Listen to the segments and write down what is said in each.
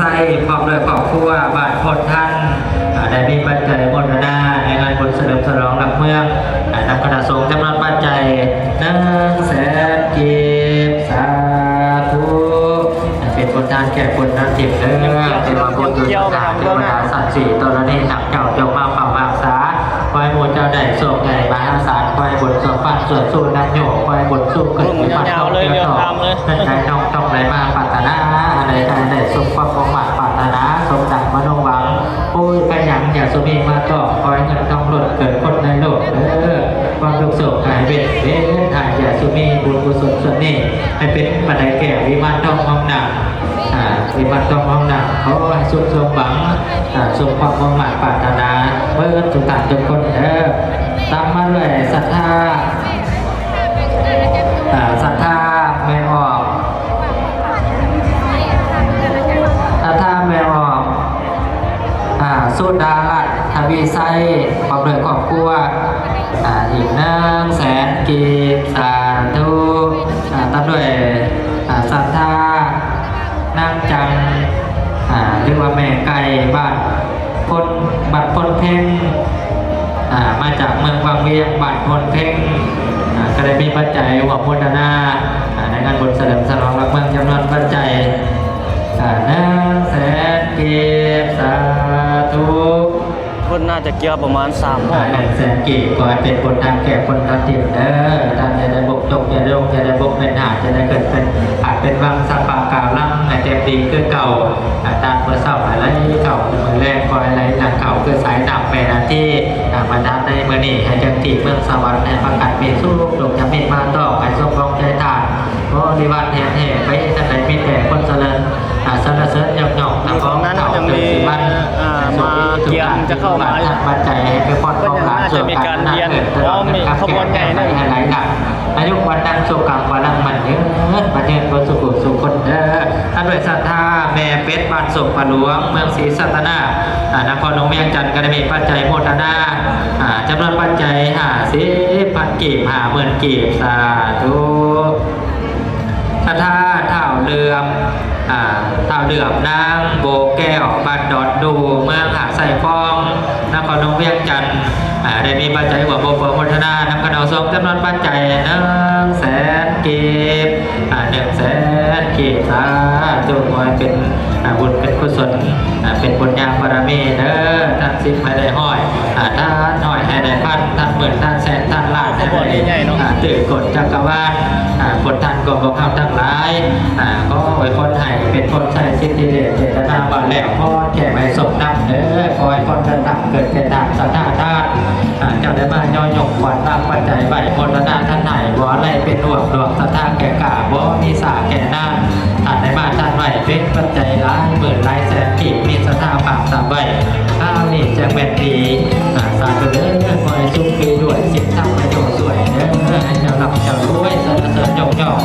ໄຊ ພ້ອມດ້ວຍຄອບຄົວ ບ້ານໂພນທັນ ອ່າ ໄດ້ມີປັດໄຈໂມທະນາໃນງານບຸນສະເຫຼີມສະຫຼອງຫຼັກເມືອງ ອ່າ ນຳຄະນະສົງຈຳນວນປັດໄຈ ໜຶ່ງແສນກີບ. ສາທຸ. ເປັນບຸນທານແກ່ຄົນນຳທິບເດີ ເທວະບຸດ ເທວະດາສັກສີ ທໍລະນີ ທັງເຈົ້າຈົ່ງມາເຝົ້າຮັກສາ ຂໍໃຫ້ໝູ່ເຈົ້າໄດ້ໂຊກໃຫຍ່ມະຫາສານ ຂໍໃຫ້ບຸນສົມຫວັງສ່ວນຊູ່ນຳໂຍ ຂໍໃຫ້ບຸນຊູ່ຂຶ້ນ ເບິ່ງຍາວໆເລີຍ ຍາວຕາມເລີຍ ເປັນໃດນ້ອງຕ້ອງໄດ້ມາປາດຖະໜາ ອັນໃດກໍໃຫ້ໄດ້ສົມຄວາມມຸ່ງມາດປາດຖະໜາ ສົມດັ່ງມະໂນຫວັງ ໂອ້ຍ ໄປຫຍັງຢ່າສຸມີມາຕ້ອງ ຂໍໃຫ້ເງິນທອງລົ້ນເກີດຄົນໃນໂລກເດີ ຄວາມທຸກໂສກກາຍເວນ ເວນຫາຍຢ່າສຸມີ ບຸນກຸສົນສ່ວນນີ້ ໃຫ້ເປັນບັນໄດແກ້ວ ວິມານທອງຫ້ອງນ້ຳ ອ່າ ວິມານທອງຫ້ອງນ້ຳ ຂໍໃຫ້ສຸກສົມຫວັງ ອ່າ ສົມຄວາມມຸ່ງມາດປາດຖະໜາ ເບິດທຸກທ່ານທຸກຄົນເດີ ຕາມມາດ້ວຍສັດທາ ອ່າ ສັດທາແມ່ອອກ ສັດທາແມ່ອອກ ອ່າ ສຸດາລັດ ທະວີໄຊ ພ້ອມດ້ວຍຄອບຄົວ ອ່າ ອີກໜຶ່ງແສນກີບ ສາທຸ ອ່າ ຕາມດ້ວຍ ອ່າ ສັດທາ ນາງຈັນ ອ່າ ຫຼືວ່າແມ່ໄກ່ ບ້ານ ພົນ ບ້ານພົນເພັງ ອ່າ ມາຈາກເມືອງວັງວຽງ ບ້ານພົນເພັງ ອ່າ ກໍໄດ້ມີປັດໄຈຮ່ວມໂມທະນາ ອ່າ ໃນງານບຸນສະເຫຼີມສະຫຼອງຫຼັກເມືອງ ຈຳນວນປັດໄຈ ອ່າ ໜຶ່ງແສນກີບ ສາທຸ. ເພິ່ນໜ້າຈະກ່ຽວປະມານສາມຮອບ ໜຶ່ງແສນກີບ ຂໍໃຫ້ເປັນບຸນທານແກ່ຄົນນຳທິບເດີ ທ່ານຢ່າໄດ້ບົກຕົກ ຢ່າໄດ້ຫຼົງ ຢ່າໄດ້ບົກເປັນຫາດ ຢ່າໄດ້ເກີດເປັນ ຫາກເປັນວັງສະປາກາລັງ ໃຫ້ແຈ່ມດີຄືເກົ່າ ອາ ຕາມມື້ເຊົ້າໃຫ້ໄຫຼເຂົ້າ ມື້ແລງຂໍໃຫ້ໄຫຼຫຼັງເຂົ້າ ຄືສາຍນ້ຳແມ່ນາທີ ອາ ມາທານໃນມື້ນີ້ ໃຫ້ເຈົ້າທີ່ເມືອງສະຫວັນ ໃຫ້ປະກັນມີສຸກ ໂລກຈະມີມາຕ້ອງ ໃຫ້ສົມຄວາມໃຈທານ ບໍລິວານແຮງແຮງ ໄປທາງໃດມີແຕ່ຄົນສະເຫຼີມ ອາ ສັນລະເສີນຍົກຍ້ອງ ທາງຂອງເຂົາເຖິງຊິມັນ ອາ ມາກຽມຈະເຂົ້າມາ ທັງປັດໄຈໃຫ້ໄປພອນຂອງຫຼານ ເພິ່ນຍັງໜ້າຈະມີການຮຽນ ເພາະມີຂະບວນໃຫຍ່ໜຶ່ງ ໃຫ້ໄຫຼຫຼັກ ອາຍຸວັນນະ ສຸຂັງ ພະລັງ ໝັ້ນຍືນ ໝັ້ນຍືນເບິດສູ່ຜູ້ສູ່ຄົນເດີ ອາ ດ້ວຍສັດທາແມ່ເປັດ ບ້ານສົບປະຫຼວງ ເມືອງສີສັດຕະນາກ ອາ ນະຄອນຫຼວງວຽງຈັນ ກໍໄດ້ມີປັດໄຈໂມທະນາ ອາ ຈຳນວນປັດໄຈຫ້າສິບພັນກີບ ຫ້າໝື່ນກີບ ສາທຸ. ສັດທາທ້າວເຫຼືອມ ອາ ທ້າວເຫຼືອມ ນາງໂບແກ້ວ ບ້ານດອນດູ ເມືອງຫາດຊາຍຟອງ ນະຄອນຫຼວງວຽງຈັນ ອາ ໄດ້ມີປັດໄຈຮ່ວມໂອໂປໂມທະນານຳຄະນະສົງຈຳນວນປັດໄຈໜຶ່ງແສນກີບ ອາ ໜຶ່ງແສນກີບ ສາທຸ ຂໍໃຫ້ເປັນ ອາ ບຸນເປັນກຸສົນ ອາ ເປັນບຸນຍາບາລະມີເດີ ທານສິບໃຫ້ໄດ້ຮ້ອຍ ອາ ທານຮ້ອຍໃຫ້ໄດ້ພັນ ທານໝື່ນ ທານແສນ ທານລ້ານ ໃຫ້ໄດ້ ອາ ຕື່ມກົດຈັກກະວານ ອາ ຄົນທ່ານກໍພວກເຮົາທັງຫຼາຍ ອາ ຂໍອວຍພອນໃຫ້ເປັນພົນໄຊສິດທິເດດເຈດຕະນາວ່າແລ້ວ ຂໍແກ້ໄຂສົມນຳເດີ ຂໍໃຫ້ຄົນເດີນທາງເກີດເປັນທານສັດທາທານ ອາ ເຈົ້າໄດ້ມາຍໍຍົກຂວັນນຳປັດໄຈໄວ້ໂມທະນາທ່ານໃຫ້ ບໍ່ໄດ້ເປັນຫ່ວງດວງສັດທາແກ່ກ້າ ບໍ່ມີສາແກ່ນານ ທ່ານໄດ້ມາທ່ານໄວ້ ເປັນປັດໄຈຫຼາຍໝື່ນຫຼາຍແສນກີບ ມີສັດທາພາບຕາມໄວ້ ຄາວນີ້ຈັ່ງແມ່ນດີ ອາ ສາທຸເດີ ຂໍໃຫ້ສຸກດີດ້ວຍ ສິນທຳໃຫ້ໂຕຊ່ວຍເດີ ໃຫ້ເຈົ້າລ່ຳເຈົ້າລວຍ ສັນລະເສີນຍົກຍ້ອງ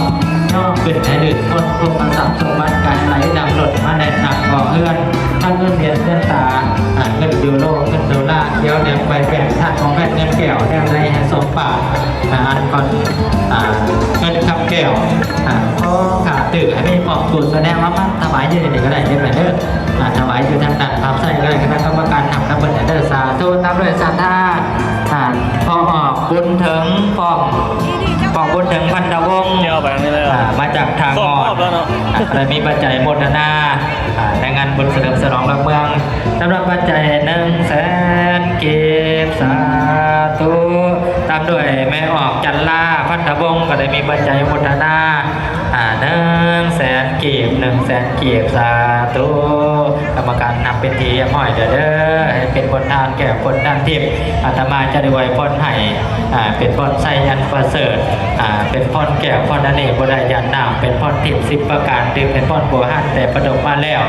ຍ້ອງຂຶ້ນໃຫ້ລື່ນພົ້ນ ໂພຄະຊັບສົມບັດການໄຫຼນຳລົ້ນມາແນະນຳກໍ່ເຮືອນ ທັງເງິນຫຼຽນເງິນຕາ ອາ ເງິນຢູໂຣ ເງິນໂດລາ ຂຽວແດງໄປແປ້ງ ທາດຂອງແພດເງິນແກ້ວ ແນວໃດໃຫ້ສົມປາດ ອາ ອັນກ່ອນ ອາ ເງິນຄຳແກ້ວ ອາ ຂໍຂ້າຕື້ໃຫ້ມີພອກກູດສະແດງວ່າມາຖວາຍຢູ່ນີ້ກໍໄດ້ເດີແມ່ເດີ ອາ ຖວາຍຢູ່ທາງດ້ານຮັບໃຊ້ກໍໄດ້ ຄະນະກຳມະການຮັບນຳເພິ່ນເດີ ສາທຸ ຕາມດ້ວຍສັດທາ ອາ ພໍ່ອອກບຸນເຖິງ ປ້ອງ ປ້ອງບຸນເຖິງ ພັນທະວົງ ກ່ຽວໄປທາງນີ້ເລີຍ ອາ ມາຈາກທ່າງອດ ສອງຮອບແລ້ວເນາະ ອາ ກໍໄດ້ມີປັດໄຈໂມທະນາ ອາ ໃນງານບຸນສະເຫຼີມສະຫຼອງຫຼັກເມືອງ ຈຳນວນປັດໄຈໜຶ່ງແສນກີບ ສາທຸ ຕາມດ້ວຍແມ່ອອກ ຈັນລາ ພັນທະວົງ ກໍໄດ້ມີປັດໄຈໂມທະນາ ອາ ໜຶ່ງແສນກີບ ໜຶ່ງແສນກີບ ສາທຸ ກຳມະການນັບເປັນທີ່ຮຽບຮ້ອຍແລ້ວເດີ ໃຫ້ເປັນຜົນທານແກ່ຄົນທານທິບ ອາດຕະມາຈະໄດ້ອວຍພອນໃຫ້ ອາ ເປັນພອນໄຊອັນປະເສີດ ອາ ເປັນພອນແກ້ວພອນອະເນກບໍ່ໄດ້ຢ້ານນາມ ເປັນພອນທິບສິບປະການ ຖືເປັນພອນບູຮານແຕ່ປະດົກມາແລ້ວ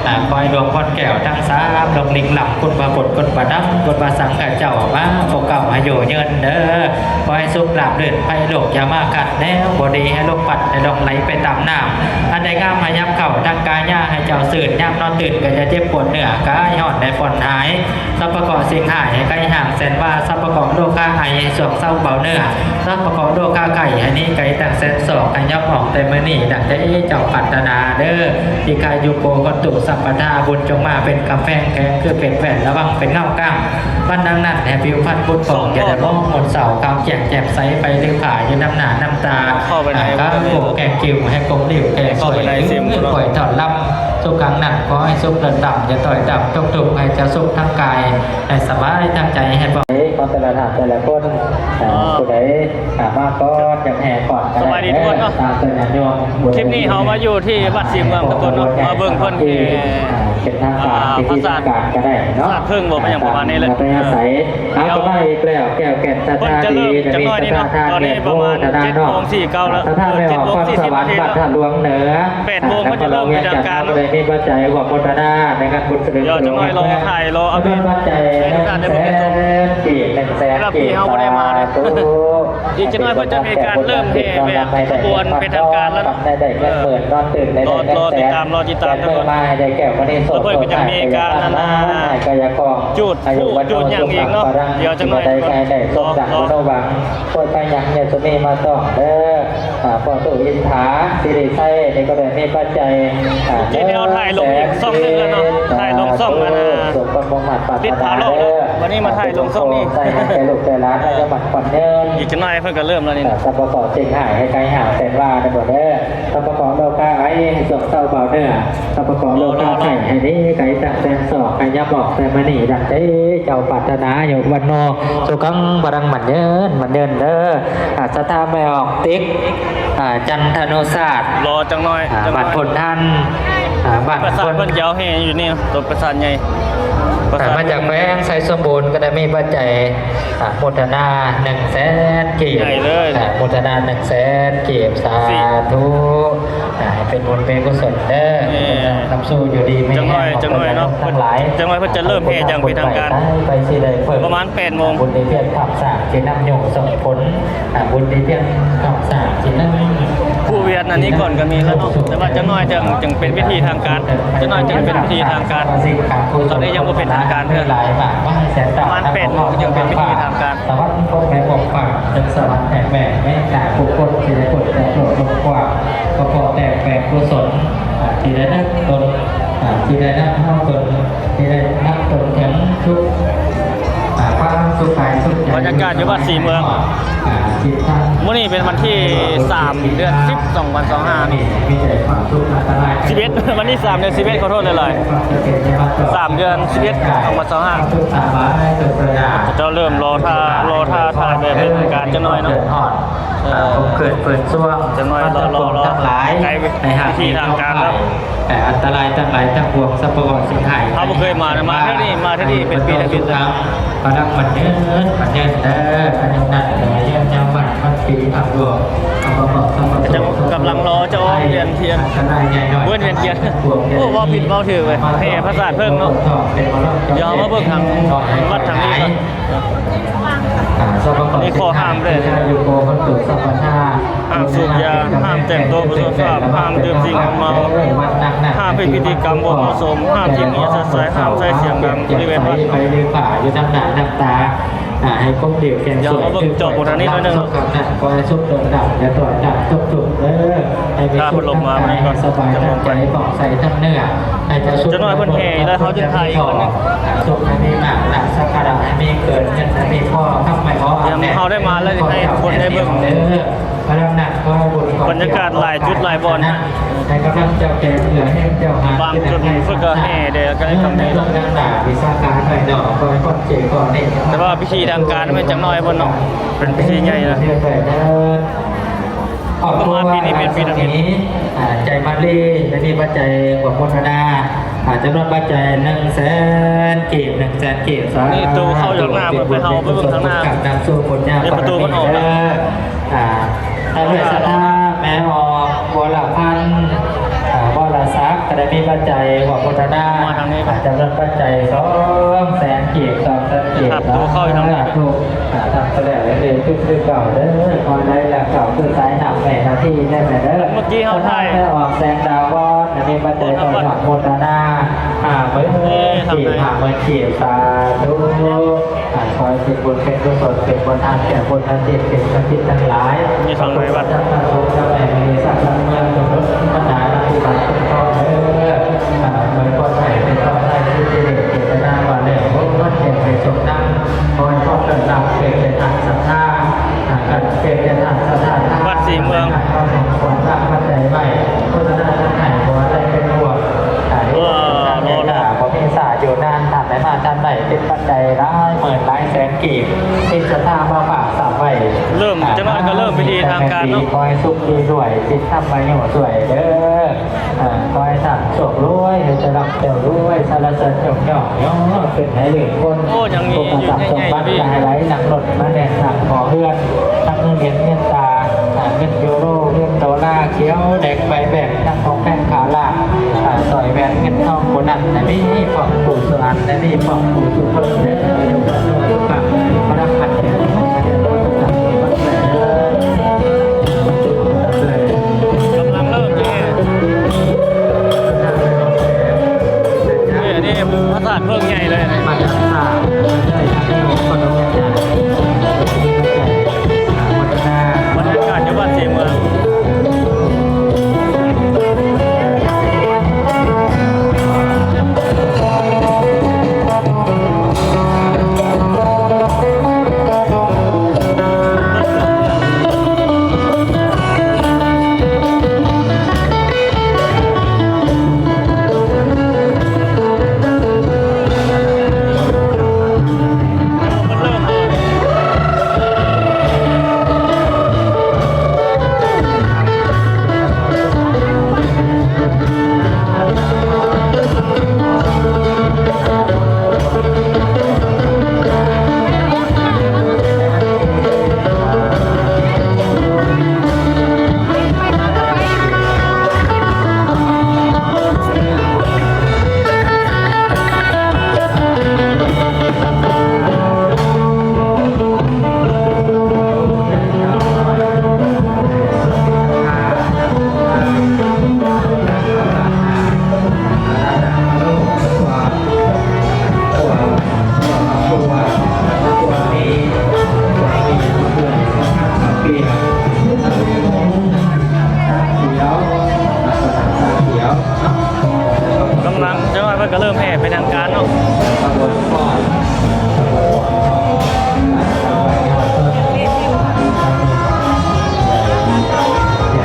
ອາ ຂໍໃຫ້ດວງພອນແກ້ວທັງສາມ ລົງລິງລຳ ຄຸນພະພຸດ ຄຸນພະທຳ ຄຸນພະສັງຄະເຈົ້າ ມາປົກເກົ້າໃຫ້ຢູ່ຍືນເດີ ຂໍໃຫ້ສຸກລາບລື່ນ ໄພໂລກຢ່າມາກັດ ແນວບໍ່ດີໃຫ້ລົມພັດ ໃຫ້ລ່ອງໄຫຼໄປຕາມນ້ຳ ອັນໃດງາມໃຫ້ຫຍັບເຂົ້າ ທັງກາຍາໃຫ້ເຈົ້າຊື່ນ ຍາມນອນຕື່ນກໍຢ່າເຈັບປວດເນື້ອ ກາຍຮ້ອນໃຫ້ຜ່ອນຫາຍ ສັບພະເຄາະສິ່ງຮ້າຍໃຫ້ໄກຫ່າງແສນວາ ສັບພະເຄາະໂລຄາໄອໃຫ້ສວງເຊົາເບົາເນື້ອ ສັບພະເຄາະໂລຄາໄຂ້ໃຫ້ໜີໄກຕັ້ງແສນສອກ ໃຫ້ຫຍັບອອກແຕ່ມື້ນີ້ ດັ່ງໃຈເຈົ້າປາດຖະໜາເດີ ທີຄາຍຸໂກ ໂຫຕຸ ສັ ປະທາບຸນຈົ່ງມາເປັນກຳແພງແຂງ ຄືເປັນແວ່ນລະວັງເປັນເງົາກາງ. ວັນດັ່ງນັ້ນ ໃຫ້ຜິວພັນບຸນຜ່ອງ ຈະໄດ້ມອງມົນເສົ້າ ຂາວແຈ້ງແຈ່ມໃສ ໄປຖືພາຢູ່ນຳໜ້ານຳຕາ ເຂົ້າໄປໃນ ອ່າ ການໂກແກງກິວ ໃຫ້ກົງລິ້ວແກ່ຊ່ວຍ ເຂົ້າໄປໃນ ຄອຍຕ້ອນຮັບ. ສຸກຄັ້ງນັ້ນ ຂໍໃຫ້ສຸກເລີດລ້ຳ ຢ່າຕ້ອຍຕ່ຳຕົກທຸກ ໃຫ້ຈະສຸກທັງກາຍ ໃຫ້ສະບາຍທັງໃຈ ໃຫ້ປອດ ຂອງແຕ່ລະທ່ານແຕ່ລະຄົນ ອ່າ ຜູ້ໃດ ອ່າ ມາກ່ອນ ຢາກແຫ່ກ່ອນກໍໄດ້ເດີ ຕາມເພິ່ນຍາດໂຍມ. ຄລິບນີ້ເຮົາມາຢູ່ທີ່ວັດສີເມືອງທຸກຄົນເນາະ ມາເບິ່ງເພິ່ນແຫ່ ອ່າ ເປັນທາງການ ອ່າ ພິທີທາງການກໍໄດ້ເນາະ ສາດເພິ່ງບໍ່ ເປັນຫຍັງປະມານນີ້ແຫຼະ ເອີ ເອົາ ກໍມາອີກແລ້ວ ແກ້ວແກ່ນສັດທາດີ ຈັກໜ້ອຍນີ້ເນາະ ຕອນນີ້ປະມານເຈັດໂມງສີ່ເກົ້າແລ້ວ ເອີ ເຈັດໂມງສີ່ສິບນາທີແລ້ວ ແປດໂມງເພິ່ນຈະເລີ່ມເປັນທາງການເນາະ ໄດ້ມີປັດໄຈຮ່ວມໂມທະນາໃນງານບຸນສະເຫຼີມສະຫຼອງ ເຈົ້າໜ້ອຍລໍຖ່າຍລໍອັບເດດໃຫ້ທຸກທ່ານໄດ້ເບິ່ງໄດ້ຊົມ ສຳລັບທີ່ເຮົາບໍ່ໄດ້ມາເດ້ ອີກຈັກໜ້ອຍເພິ່ນຈະມີການເລີ່ມແຫ່ແບບຂະບວນເປັນທາງການແລ້ວເນາະ ເອີ ລໍ ລໍຕິດຕາມ ລໍຕິດຕາມກັນກ່ອນ ແລ້ວເພິ່ນກໍຈະມີການ ອັນນ່າ ຈູດພູດຈູດຫຍັງອີກເນາະ ດຽວຈັກໜ້ອຍ ລໍ ລໍ ໂພດໄພຍັງຍາສຸມີມາຕ້ອງເດີ ອ່າ ພໍ່ຕູ້ອິນທາ ສິລິໄຊ ນີ້ກໍໄດ້ມີປັດໄຈ ອ່າ ທີ່ເຮົາຖ່າຍລົງອີກຊ່ອງໜຶ່ງແລ້ວເນາະ ຖ່າຍລົງຊ່ອງ ອັນນ່າ ສົມຄວາມມຸ່ງມາດປາດຖະໜາເດີ ວັນນີ້ມາຖ່າຍລົງຊ່ອງນີ້ ໃສ່ໃຫ້ແກ່ລູກແກ່ຫຼານ ໃຫ້ສະບັດຂວັນເງິນ ອີກຈັກໜ້ອຍເພິ່ນກໍເລີ່ມແລ້ວນີ້ ອ່າ ສັບພະເຄາະເຈັບໄຂ້ ໃຫ້ໄກຫ່າງແປນວ່າໄດ້ບໍ່ເດີ ສັບພະເຄາະໂລຄາໄອ ໃຫ້ສວກເຊົາເບົາເນື້ອ ສັບພະເຄາະໂລຄາໄຂ້ ໃຫ້ໜີໄກຕັ້ງແສນສອກ ໃຫ້ຍັບອອກແຕ່ມື້ນີ້ ດັ່ງໃຈເຈົ້າປາດຖະໜາ ອາຍຸວັນໂນ ສຸຂັງ ພະລັງ ໝັ້ນຍືນ ໝັ້ນຍືນເດີ ອ່າ ສັດທາແມ່ອອກຕິກ ອ່າ ຈັນທະນຸສາດ ລໍຈັກໜ້ອຍ ອ່າ ບ້ານໂພນທັນ ອ່າ ບ້ານ ປາສາດເພິ່ນຈະເອົາແຫ່ຢູ່ນີ້ເນາະ ຕົວປາສາດໃຫຍ່ ອ່າ ປາສາດ ມາຈາກແຂວງໄຊສົມບູນ ກໍໄດ້ມີປັດໄຈ ອ່າ ໂມທະນາໜຶ່ງແສນກີບ ໃຫຍ່ເລີຍ ອ່າ ໂມທະນາໜຶ່ງແສນກີບ ສາທຸ ອ່າ ໃຫ້ເປັນບຸນເປັນກຸສົນເດີ ແມ່ນ ນຳສູ່ຢູ່ດີມີແຮງ ຈັກໜ້ອຍ ຈັກໜ້ອຍເນາະ ທັງຫຼາຍ ຈັກໜ້ອຍເພິ່ນຈະເລີ່ມແຫ່ຢ່າງເປັນທາງການ ໄປຊິໄດ້ເພີ່ມ ປະມານແປດໂມງ ບຸນທີ່ພຽງຂ້າມສ້າງ ທີ່ນຳຍົງສົ່ງຜົນ ອ່າ ບຸນທີ່ພຽງຂ້າມສ້າງ ທີ່ນຳ ຜູ້ວຽນອັນນີ້ກ່ອນກໍມີແລ້ວເນາະ ແຕ່ວ່າຈັກໜ້ອຍຈຶ່ງ ຈຶ່ງເປັນພິທີທາງການ ຈັກໜ້ອຍຈຶ່ງເປັນພິທີທາງການ ຕອນນີ້ຍັງບໍ່ເປັນທາງການເທື່ອ ປະມານແປດໂມງຈຶ່ງເປັນພິທີທາງການ ສະຫວັນພົບແມ່ບົກປາກ ເປັນສະຫວັນແຫ່ງແມ່ ໃນການຜູ້ຄົນທີ່ໄດ້ພົບແຕ່ໂລກລົບກວ້າງ ກໍຂໍແຕ່ງແປງກຸສົນ ອ່າ ທີ່ໄດ້ນຳຕົນ ອ່າ ທີ່ໄດ້ນຳເຮົາຕົນ ທີ່ໄດ້ນຳຕົນເຖິງທຸກ ອ່າ ຄວາມສຸກກາຍສຸກໃຈ ບັນຍາກາດຢູ່ວັດສີເມືອງ ອ່າ ທິດທາງ ມື້ນີ້ເປັນວັນທີສາມ ເດືອນສິບ ສອງພັນຊາວຫ້າ ນີ້ ມີແຕ່ຄວາມທຸກອັນຕະລາຍ ສິບເອັດ ວັນທີສາມ ເດືອນສິບເອັດ ຂໍໂທດຫຼາຍໆ ສາມ ເດືອນສິບເອັດ ສອງພັນຊາວຫ້າ ເຈົ້າເລີ່ມລໍຖ້າ ລໍຖ້າຖ່າຍແບບເປັນທາງການຈັກໜ້ອຍເນາະ ເອີ ເກີດເປີດຊ່ວງ ຈັກໜ້ອຍລໍໆ ໃນພິທີທາງການເນາະ ເອີ ອັນຕະລາຍທັງຫຼາຍທັງປວງ ສັບພະເຄາະສິ່ງຮ້າຍ ເຮົາບໍ່ເຄີຍມານະ ມາເທື່ອນີ້ ມາເທື່ອນີ້ເປັນປີທຳອິດ ພະລັງໝັ້ນຍືນ ໝັ້ນຍືນເດີ ອາຍຸນານ ຍືນຍາວໝັ້ນ ພັນປີ ອັບໂດ ກຳລັງລໍຈະອອກວຽນທຽນ ວຽນທຽນ ໂອ້ ເວົ້າຜິດເວົ້າຖືກເວີຍ ແຫ່ປາສາດເພິ່ງເນາະ ດຽວເຮົາມາເບິ່ງທາງວັດທາງນີ້ກ່ອນ ອ່າ ມີຂໍ້ຫ້າມເດ້ ຫ້າມສູບຢາ ຫ້າມແຕ່ງໂຕບໍ່ສຸພາບ ຫ້າມດື່ມສິ່ງມຶນເມົາ ຫ້າມເຮັດພິທີກຳບໍ່ເໝາະສົມ ຫ້າມຖິ້ມເຫຍຊະຊາຍ ຫ້າມໃຊ້ສຽງດັງບໍລິເວນວັດ ໃຫ້ຄົບດຽວແກງສວຍ ຄືເຈົ້າບໍ່ທັນນີ້ໜ້ອຍໜຶ່ງ ຂໍໃຫ້ສຸກເດີນດຳ ຢ່າຕໍ່ຈາກຕົກທຸກເດີ ໃຫ້ມີສຸກທັງກາຍ ໃຫ້ສະບາຍທັງໃຈ ຜ່ອງໃສທັງເນື້ອ ໃຫ້ເຈົ້າສຸກ ຈັກໜ້ອຍເພິ່ນແຫ່ແລ້ວ ເຮົາຈະຖ່າຍອີກຄົນໜຶ່ງ ສຸກໃຫ້ມີມາກ ລາບສັກກາລະໃຫ້ມີເກີດ ເງິນໃຫ້ມີພໍ ຄຳໃຫ້ພໍ ເຮົາໄດ້ມາແລ້ວ ໃຫ້ຄົນໄດ້ເບິ່ງເດີ ບັນຍາກາດຫຼາຍຈຸດຫຼາຍບ່ອນ ໃຫ້ກຳລັງເຈົ້າແກ່ເອື້ອແຮງເຈົ້າຫາ ບາງຈຸດເພິ່ນກໍແຫ່ແດ່ ກໍໄດ້ຄຳນີ້ ແຕ່ວ່າພິທີທາງການແມ່ນຈັກໜ້ອຍພຸ້ນເນາະ ເປັນພິທີໃຫຍ່ນະ ຄອບຄົວ ປີນີ້ເປັນປີທຳອິດ ອ່າ ໃຈມາລີ ໄດ້ມີປັດໄຈຮ່ວມໂມທະນາ ອ່າ ຈຳນວນປັດໄຈໜຶ່ງແສນກີບ ໜຶ່ງແສນກີບ ສາທຸ ນີ້ໂຕເຂົ້າຈາກໜ້າເພິ່ນໄປເຮົາໄປເບິ່ງທາງໜ້າ ເປັນປະຕູມັນອອກ ອ່າ ທ່ານເວດສະດາ ແມ່ອອກ ວໍລະພັນ ອ່າ ວໍລະສັກ ກໍໄດ້ມີປັດໄຈຮ່ວມໂມທະນາ ມາທາງນີ້ ອ່າ ຈຳນວນປັດໄຈສອງແສນກີບ ສອງແສນກີບ ສາທຸ ອ່າ ທັງແລ້ວເດີ ຄືເກົ່າເດີ ຂໍໃຫ້ໄດ້ແລ້ວ ເຈົ້າຄືສາຍນ້ຳແມ່ນາທີ ໄດ້ແມ່ເດີ ເມື່ອກີ້ເຮົາຖ່າຍ ແມ່ອອກ ແສງດາວອນ ອັນນີ້ມາແຕ່ຍອດໂມທະນາ ຫ້າໝື່ນກີບ ຫ້າໝື່ນກີບ ສາທຸ ອ່າ ຂໍໃຫ້ເປັນບຸນເປັນກຸສົນ ເປັນບຸນທານແກ່ບຸນທານສິດ ເປັນທານສິດທັງຫຼາຍ ມີສອງໃບວັດ ທັງພະສົງທັງແມ່ນາທີ ສັກທັງເມືອງ ທຸກຄົນບັນດານຳທີ່ມາຄຸ້ມຄອງເດີ ອ່າ ອຳນວຍຄວາມ ໄດ້ເປັນປັດໄຈຫຼາຍໝື່ນຫຼາຍແສນກີບ ທີ່ສະຖາມາຝາກຊ້ຳໄວ້. ເລີ່ມ ຈັກໜ້ອຍກໍເລີ່ມພິທີທາງການເນາະ. ຂໍໃຫ້ສຸກດີລວຍ ສິນທຳອາຍຸຊ່ວຍເດີ. ຂໍໃຫ້ທ່ານໂຊກລວຍ ໃຫ້ຈະຮັບແກ້ວລວຍ ສາລະເສີນຍົກຍ້ອງ ຍົກຂຶ້ນໃຫ້ລື່ນພົ້ນ. ໂອ້ ຍັງມີຢູ່ ຍັງໃຫຍ່ຢູ່. ສົມບັດຫຼາຍຫຼາຍ ນັກລົດມາແໜ້ນໜັກຂໍເຮືອນ ທັງເງິນເຫຍນເງິນຕາ ເງິນຢູໂຣ ເງິນໂດລາ ຂຽວແດງໄຟແບງ ທັງຂອງແພງຂ້າລາດ ອ່າ ສ້ອຍແຫວນເງິນທອງຜູ້ນັ້ນນະມີ ພວກຜູ້ສວນນະມີ ພວກຜູ້ສຸເພິ່ນເດີ ຢູ່ກັນໂລດຢູ່ປັງ ພະລັກພັນເດີ ກຳລັງເລີ່ມແດ່. ນີ້ ອັນນີ້ພະທາດເພິ່ງໃຫຍ່ເລີຍ. ບັນຍາກາດຢູ່ວັດສີເມືອງ. ກຳລັງ ຈັກໜ້ອຍເພິ່ນກໍເລີ່ມແຫ່ເປັນທາງການເນາະ.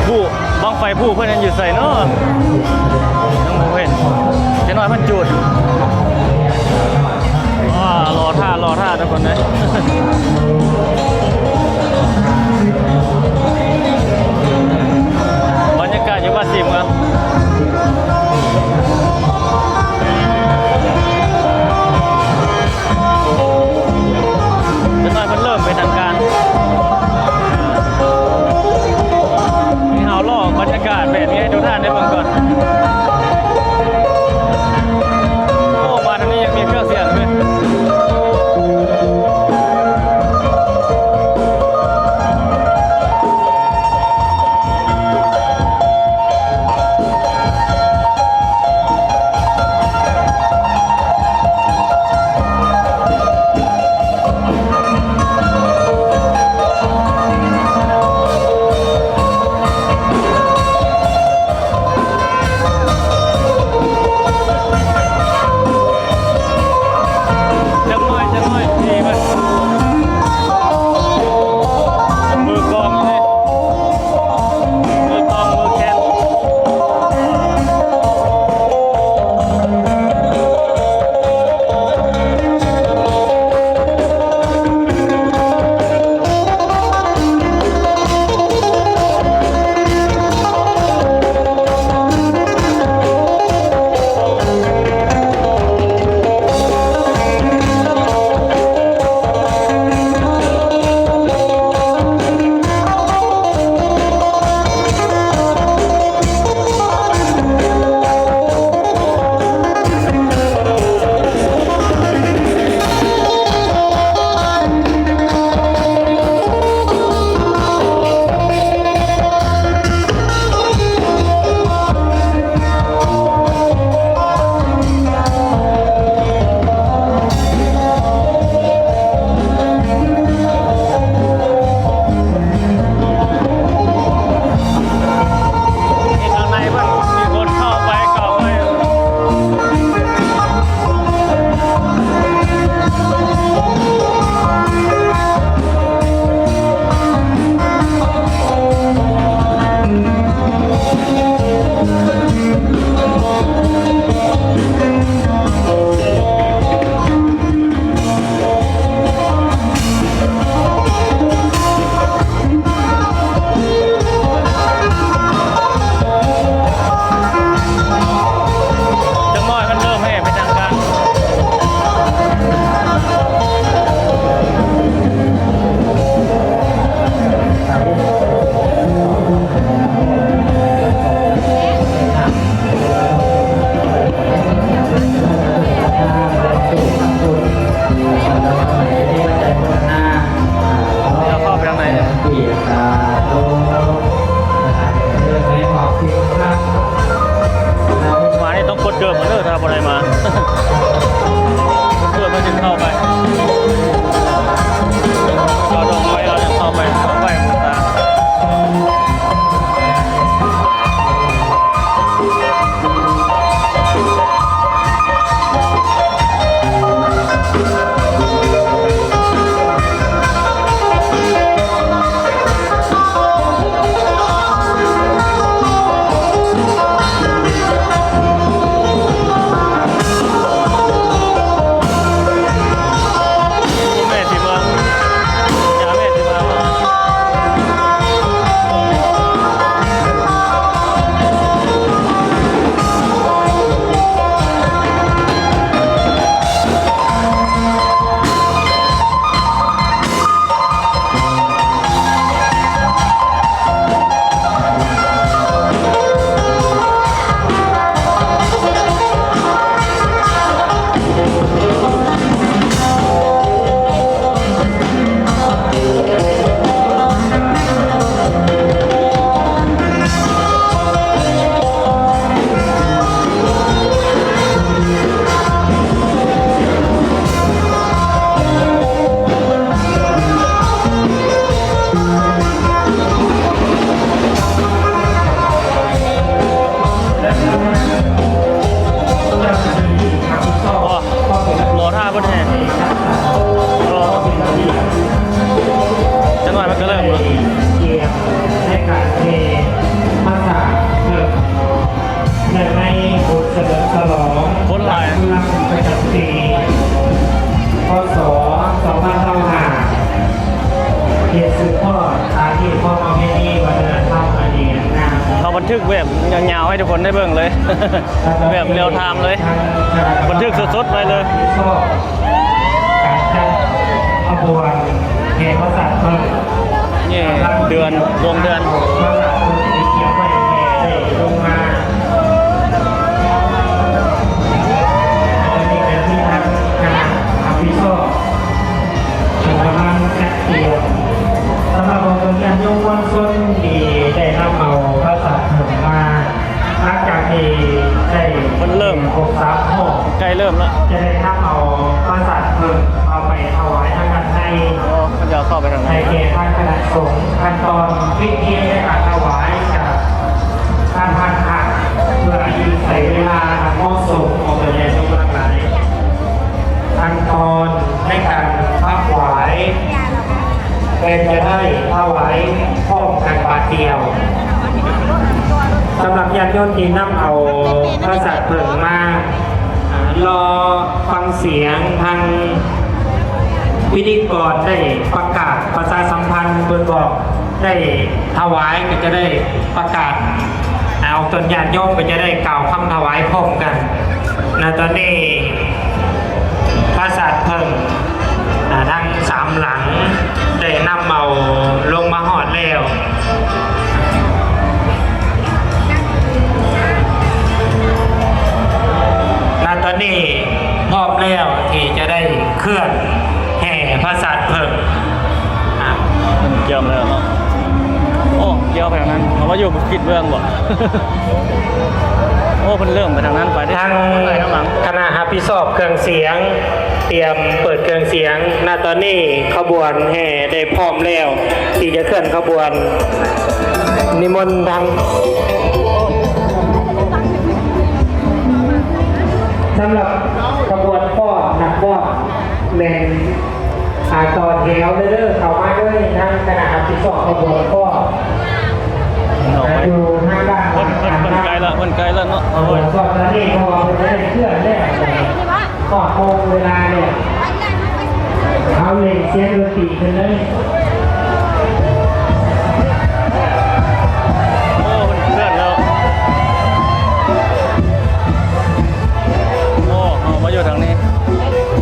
ຜູ້ ບັ້ງໄຟຜູ້ເພິ່ນຍັງຢູ່ໃສເນາະ? ຍັງບໍ່ເຫັນ. ຈັກໜ້ອຍເພິ່ນຈູດ. ອ້າ ລໍຖ້າ ລໍຖ້າທຸກຄົນເອີຍ. ບັນຍາກາດຢູ່ວັດສີເມືອງ. ຈັກໜ້ອຍເພິ່ນເລີ່ມເປັນທາງການ. ນີ້ເຮົາລໍບັນຍາກາດແບບນີ້ໃຫ້ທຸກທ່ານໄດ້ເບິ່ງກ່ອນ. ໂອ້ ມາທາງນີ້ຍັງມີເຄື່ອງສຽງເລີຍ. ທຶກແບບຍາວໆ ໃຫ້ທຸກຄົນໄດ້ເບິ່ງເລີຍ ແບບ real time ເລີຍ ບັນທຶກສົດໆ ໄວ້ເລີຍ. ການຈັດຂະບວນແຫ່ພະສາດເພິ່ງ ນີ້ເດືອນ ດວງເດືອນ ພະສາດເພິ່ງທີ່ໄດ້ກຽມໄວ້ແຫ່ໄດ້ລົງມາ ອັນນີ້ເປັນທີ່ທາງຄະນະຮັບຜິດຊອບ ເພິ່ນກຳລັງຈັດກຽມ ສຳລັບຂອງເພິ່ນ ຍາດໂຍມມວນຊົນທີ່ໄດ້ນຳເອົາພະສາດເພິ່ງມາ ຫຼັງຈາກທີ່ໄດ້ ເພິ່ນເລີ່ມ ຄົບສາມຮອບ ໃກ້ເລີ່ມແລ້ວ ຈະໄດ້ນຳເອົາພະສາດເພິ່ງເອົາໄປຖວາຍທາງດ້ານໃນ ໂອ້ ເພິ່ນຈະເຂົ້າໄປທາງໃນ ໃຫ້ແກ່ທາງຄະນະສົງ. ຂັ້ນຕອນພິທີໃນການຖວາຍຈະ ການຫັນພະ ເພື່ອໃຫ້ໃຊ້ເວລາອັນເໝາະສົມຂອງບັນດາຍາດໂຍມທັງຫຼາຍ. ຂັ້ນຕອນໃນການຖວາຍ ແມ່ນຈະໄດ້ຖວາຍພ້ອມກັນບາດດຽວ. ສຳລັບຍາດໂຍມທີ່ນຳເອົາພະສາດເພິ່ງມາ ລໍຟັງສຽງທາງພິທີກອນໄດ້ປະກາດປະຊາສຳພັນ ເພິ່ນບອກ ໄດ້ຖວາຍກໍຈະໄດ້ປະກາດ ອາ ອອກຕົນຍາດໂຍມກໍຈະໄດ້ກ່າວຄຳຖວາຍພ້ອມກັນ. ນະຕອນນີ້ພະສາດເພິ່ງ ອາ ທັງສາມຫຼັງໄດ້ນຳເອົາລົງມາຮອດແລ້ວ. ນະຕອນນີ້ພ້ອມແລ້ວທີ່ຈະໄດ້ເຄື່ອນແຫ່ພະສາດເພິ່ງ. ອາ ເພິ່ນກຽມແລ້ວເນາະ. ໂອ້ ກຽມໄປທາງນັ້ນ ເຮົາວ່າຢູ່ທິດເບື້ອງບໍ່? ໂອ້ ເພິ່ນເລີ່ມໄປທາງນັ້ນໄປເດ້. ທາງຄະນະຮັບຜິດຊອບເຄື່ອງສຽງ ຕຽມເປີດເຄື່ອງສຽງ. ນະຕອນນີ້ຂະບວນແຫ່ໄດ້ພ້ອມແລ້ວ ທີ່ຈະເຄື່ອນຂະບວນ. ນິມົນທາງ ສຳລັບຂະບວນຟ້ອນ ນັກຟ້ອນ ແມ່ນ ອາ ຕໍ່ແຖວເດີ ເຂົ້າມາເລີຍ. ທາງຄະນະຮັບຜິດຊອບຂະບວນຟ້ອນ ອອກໄປ ຢູ່ທາງດ້ານ ເພິ່ນ ເພິ່ນ ເພິ່ນໃກ້ລະ ເພິ່ນໃກ້ລະເນາະ. ຂະບວນຟ້ອນຕອນນີ້ ເພາະວ່າເພິ່ນຈະໄດ້ເຄື່ອນແລ້ວ ຮອດໂມງເວລາແລ້ວ. ເອົາ ເລັ່ງສຽງດົນຕີຂຶ້ນເລີຍ. ໂອ້ ເພິ່ນເຄື່ອນແລ້ວ. ໂອ້ ເຮົາມາຢູ່ທາງນີ້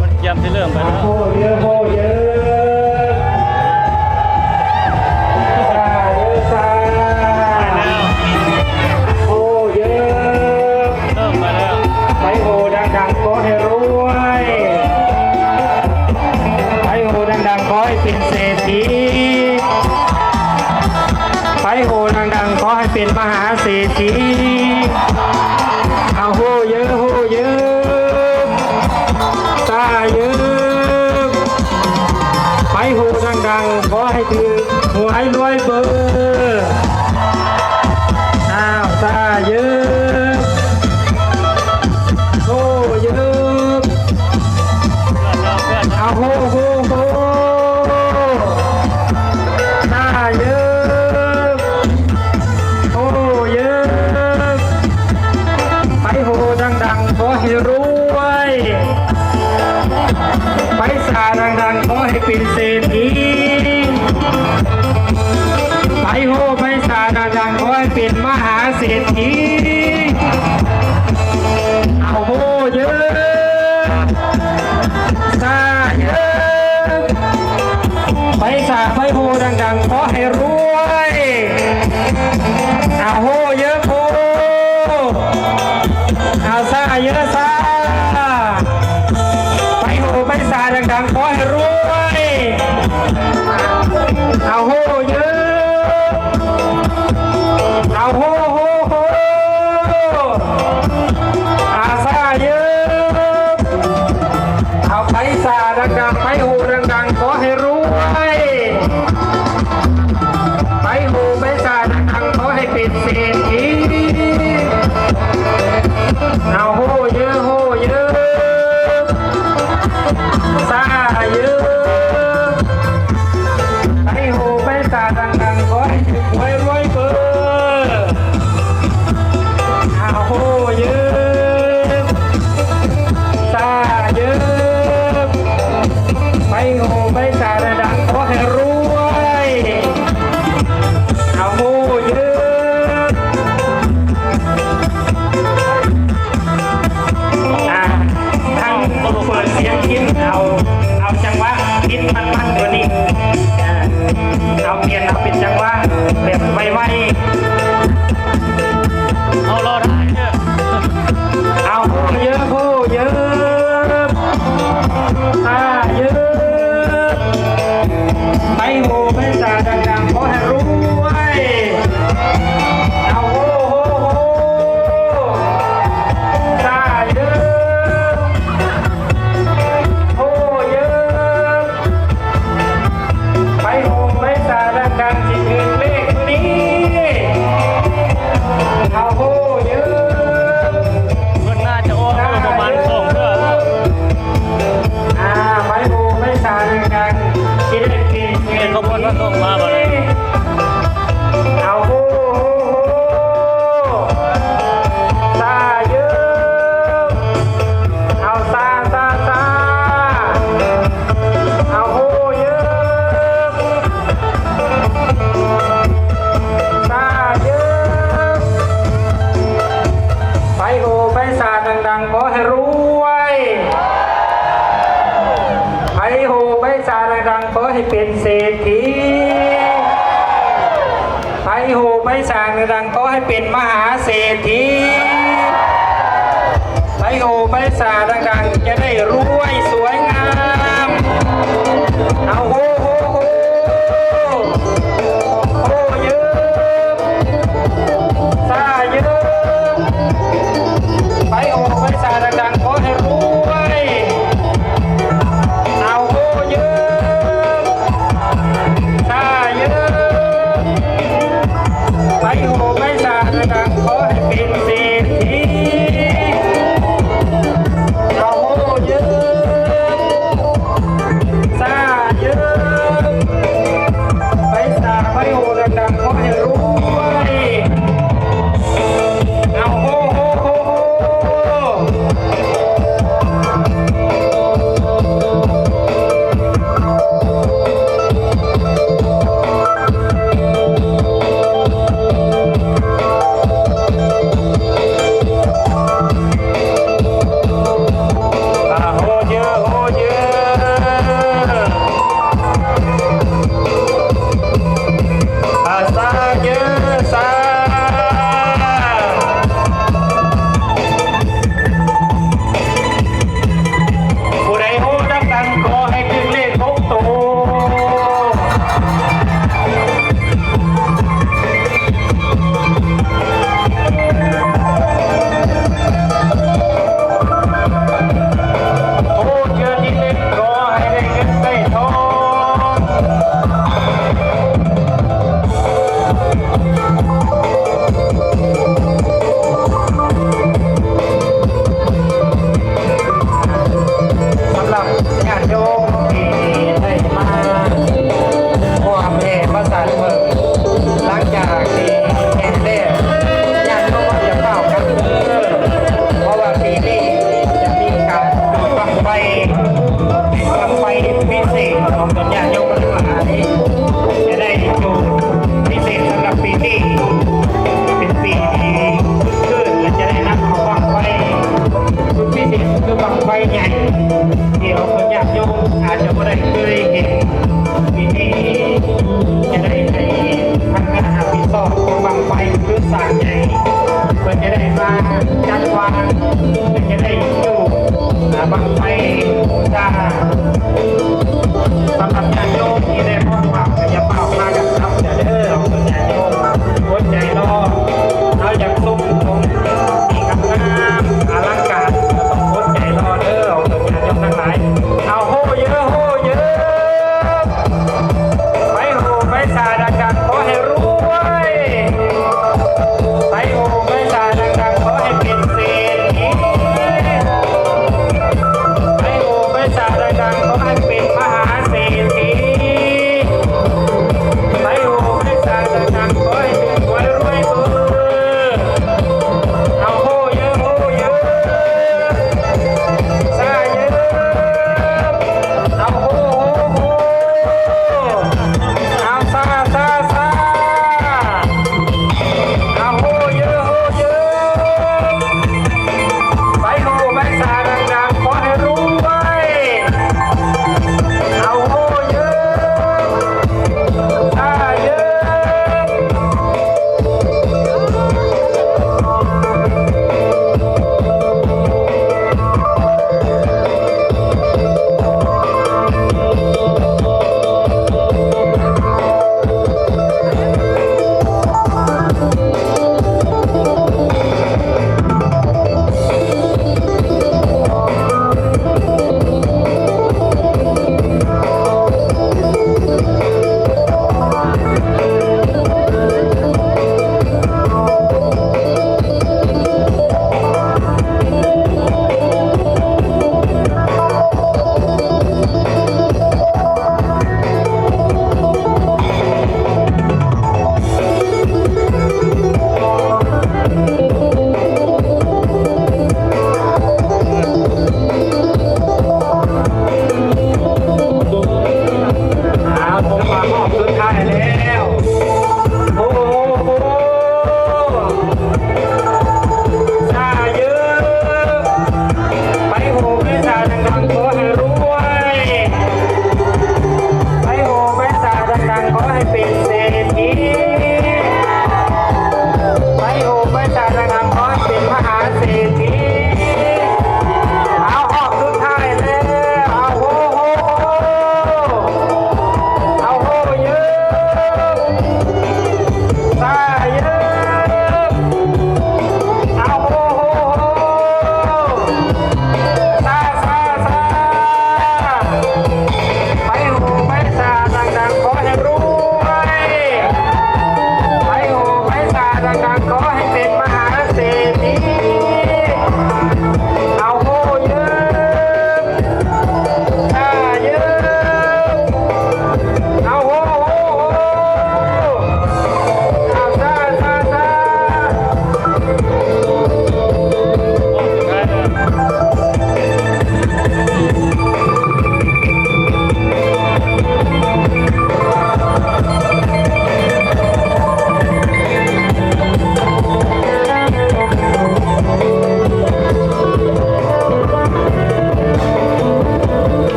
ມັນກຽມຊິເລີ່ມໄປແລ້ວ. ໂອ້ ເຢີ ໂອ້ ເຢີ ຊາ ເດີ ຊາ ໂອ້ ເຢີ ເລີ່ມໄປແລ້ວ. ໄປໂຫດັງໆ ຂໍໃຫ້ລວຍ ໄປໂຫດັງໆ ຂໍໃຫ້ເປັນເສດຖີ ໄປໂຫດັງໆ ຂໍໃຫ້ເປັນມະຫາເສດຖີ. ເອົາ ໂຫເຢີ ໂຫເຢີ ຊາເຢີ ໄປໂຫດັງໆ ຂໍໃຫ້ຖືກຫວຍລວຍເບີ. ອ້າວ ຊາເຢີ ໂຫເຢີ ເອົາ ໂຫ ໂຫ ໂຫ ຊາເຢີ ໂຫເຢີ ໄປໂຫດັງໆ ຂໍໃຫ້ລວຍ ໄປຊາດັງໆ ຂໍໃຫ້ເປັນເສດຖີ ໄປໂຫໄປຊາດັງໆ ຂໍໃຫ້ເປັນມະຫາເສດຖີ. ເອົາ ໂຫເຢີ ຊາເຢີ ໄປຊາໄປໂຫດັງໆ ຂໍໃຫ້ລວຍ. ເອົາ ໂຫເຢີ ໂຫ ເອົາ ຊາເຢີ ຊາ ໄປໂຫໄປຊາດັງໆ ຂໍໃຫ້ລວຍ. ເອົາ ໂຫເຢີ ເອົາ ໂຫ ໂຫ ໂຫ ອາຊາເຢີ ເອົາ ໄປຊາດັງໆ ໄປໂຫດັງໆ ຂໍໃຫ້ລວຍ ໄປໂຫໄປຊາດັງໆ ຂໍໃຫ້ເປັນເສດຖີ. ເອົາ ໂຫເຢີ ໂຫເຢີ ຊາເຢີ ໄປໂຫໄປຊາດັງໆ ຂໍໃຫ້ຖືກຫວຍລວຍເບີ. ອາໂຫເຢີ ຊາເຢີ ໄປໂຫໄປຊາດັງໆ ຂໍໃຫ້ລວຍ. ອາໂຫເຢີ ຈັງຫວະແບບໄວໆ ເອົາລໍຖ້າເດີ ເອົາ ໂຮເຢີບ ໂຮເຢີບ ຊາເຢີບ ໄປໂຮໄປຊາດັງໆ ຂໍໃຫ້ລວຍ ເອົາ ໂຮ ໂຮ ໂຮ ຊາເຢີບ ໂຮເຢີບ ໄປໂຮໄປຊາດັງໆ ຊິຖືກເລກມື້ນີ້ ເອົາໂຮເຢີບ ເພິ່ນໜ້າຈະອອກປະມານສອງເທື່ອ ອ່າ ໄປໂຮໄປຊາດັງໆ ຊິໄດ້ເປັນເສດຖີ ເຂົາບໍ່ທັນອອກມາບໍ່ໄດ້ ເອົາໂຮ ໂຮ ໂຮ ຊາເຢີບ ເອົາຊາ ຊາ ຊາ ເອົາໂຮເຢີບ ຊາເຢີບ ໄປໂຮໄປຊາດັງໆ ຂໍໃຫ້ລວຍ ໄປໂຮໄປຊາດັງໆ ຂໍໃຫ້ເປັນເສດຖີ ໄປໂຮໄປຊາດັງໆ ຂໍໃຫ້ເປັນມະຫາເສດຖີ ໄປໂຮໄປຊາດັງໆ ຈະໄດ້ລວຍສວຍງາມ ເອົາໂຮ ໂຮ ໂຮ ໂຮເຢີບ ຊາເຢີບ ໄປໂຮໄປຊາດັງໆ ຂໍໃຫ້ລວຍ ເອົາໂຮເຢີບ ຊາເຢີບ ໄປໂຮໄປຊາດັງໆ ຂໍໃຫ້ເປັນເສດຖີ ເອົາໂຮເຢີບ ຊາເຢີບ ໄປຊາໄປໂຮດັງໆ ຂໍໃຫ້ລວຍ ເອົາໂຮ ໂຮ ໂຮ ໂຮ ອາ ໂຮເຢີ ໂຮເຢີ ອາ ຊາເຢີ ຊາ ຜູ້ໃດໂຮດັງໆ ຂໍໃຫ້ຖືກເລກຫົກໂຕ. ໂອ້ ເທື່ອທີ່ເຈັດ ຂໍໃຫ້ໄດ້ເງິນໄດ້ທອງ. ສຳລັບຍາດໂຍມທີ່ໄດ້ມາຮ່ວມແຫ່ປະສານເບິ່ງ ຫຼັງຈາກທີ່ແຫ່ແລ້ວ ຍາດໂຍມຢ່າຟ້າວກັນເດີ ເພາະວ່າປີນີ້ຈະມີການຈູດບັ້ງໄຟ ເປັນບັ້ງໄຟພິເສດຂອງຕົນຍາດໂຍມທັງຫຼາຍ ຈະໄດ້ຈູດພິເສດສຳລັບປີນີ້ ເປັນປີທີ່ຄຶກຄື້ນ ແລະ ຈະໄດ້ນຳເອົາບັ້ງໄຟສຸດພິເສດ ຄືບັ້ງໄຟໃຫຍ່ ທີ່ເຮົາຍາດໂຍມອາດຈະບໍ່ໄດ້ເຄີຍເຫັນ. ປີນີ້ຈະໄດ້ໃຫ້ພະນັກງານຮັບຜິດຊອບຂອງບັ້ງໄຟ ຄືຊ່າງໃຫຍ່ ເພິ່ນຈະໄດ້ມາຈັດວາງ ເພິ່ນຈະໄດ້ຈູດ ອ່າ ບັ້ງໄຟບູຊາ. ສຳລັບຍາດໂຍມທີ່ໄດ້ພ້ອມຮັບ ກໍຢ່າຟ້າວພາກັນກັບເດີ ເອົາເດີຍາດໂຍມ ອົດໃຈລໍ ເຮົາຢາກຊົມຂອງທີ່ງາມໆ ອະລັງການ ກໍຕ້ອງອົດໃຈລໍເດີ ເອົາເດີຍາດໂຍມທັງຫຼາຍ. ເອົາໂຮເຢີ ໂຮເຢີ ໄປໂຮໄປຊາດັງໆ ຂໍໃຫ້ລວຍ ໄປໂຮໄປຊາດັງໆ ຂໍໃຫ້ເປັນເສດຖີ.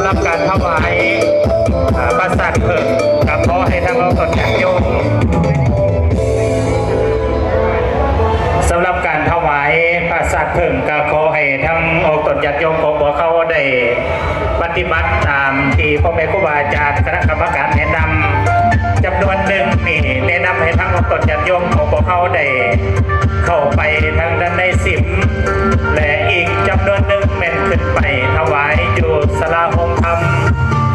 ສຳລັບການຖວາຍ ອາ ປາສາດເຜິ້ງ ກໍຂໍໃຫ້ທັງອອກຕົນຍາດໂຍມ ສຳລັບການຖວາຍປາສາດເຜິ້ງ ກໍຂໍໃຫ້ທັງອອກຕົນຍາດໂຍມຂອງພວກເຮົາໄດ້ປະຕິບັດຕາມທີ່ພໍ່ແມ່ຄູບາອາຈານຄະນະກຳມະການແນະນຳ ຈຳນວນໜຶ່ງນີ້ ແນະນຳໃຫ້ທັງອອກຕົນຍາດໂຍມຂອງພວກເຮົາໄດ້ເຂົ້າໄປທາງດ້ານໃນສິມ ແລະ ອີກຈຳນວນໜຶ່ງແມ່ນຂຶ້ນໄປຖວາຍຢູ່ສາລາໂຮງທຳ.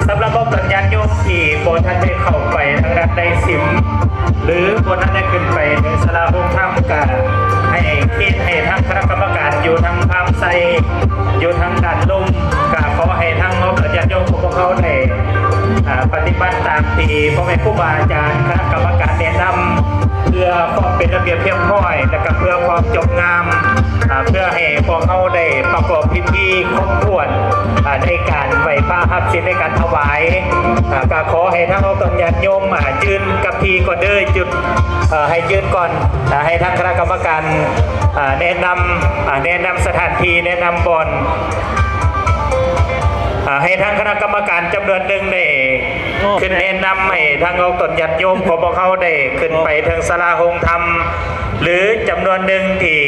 ສຳລັບອອກຕົນຍາດໂຍມທີ່ບໍ່ທັນໄດ້ເຂົ້າໄປທາງດ້ານໃນສິມ ຫຼື ບໍ່ທັນໄດ້ຂຶ້ນໄປເຖິງສາລາໂຮງທຳ ກະໃຫ້ເຄນໃຫ້ທາງຄະນະກຳມະການຢູ່ທາງພາມໄຊ ຢູ່ທາງດ້ານລຸ່ມ ກະຂໍໃຫ້ທາງອອກຕົນຍາດໂຍມຂອງພວກເຮົາໄດ້ ອາ ປະຕິບັດຕາມທີ່ພໍ່ແມ່ຄູບາອາຈານຄະນະກຳມະການແນະນຳ ເພື່ອຄວາມເປັນລະບຽບຮຽບຮ້ອຍ ແລະ ກະເພື່ອຄວາມຈົບງາມ ອາ ເພື່ອໃຫ້ພວກເຮົາໄດ້ປະກອບພິທີຄົບຖ້ວນ ອາ ໃນການໄຫວ້ພະຮັບສິນ ໃນການຖວາຍ ອາ ກະຂໍໃຫ້ທາງອອກຕົນຍາດໂຍມ ອາ ຢືນກັບທີ່ກ່ອນເດີ ຢຸດ ເອີ ໃຫ້ຢືນກ່ອນ ອາ ໃຫ້ທາງຄະນະກຳມະການ ອາ ແນະນຳ ອາ ແນະນຳສະຖານທີ່ ແນະນຳບ່ອນ ອາ ໃຫ້ທາງຄະນະກຳມະການຈຳນວນໜຶ່ງໄດ້ ໂອ້ ຂຶ້ນແນະນຳໃຫ້ທາງອອກຕົນຍາດໂຍມຂອງພວກເຮົາໄດ້ຂຶ້ນໄປເທິງສາລາໂຮງທຳ ຫຼື ຈຳນວນໜຶ່ງທີ່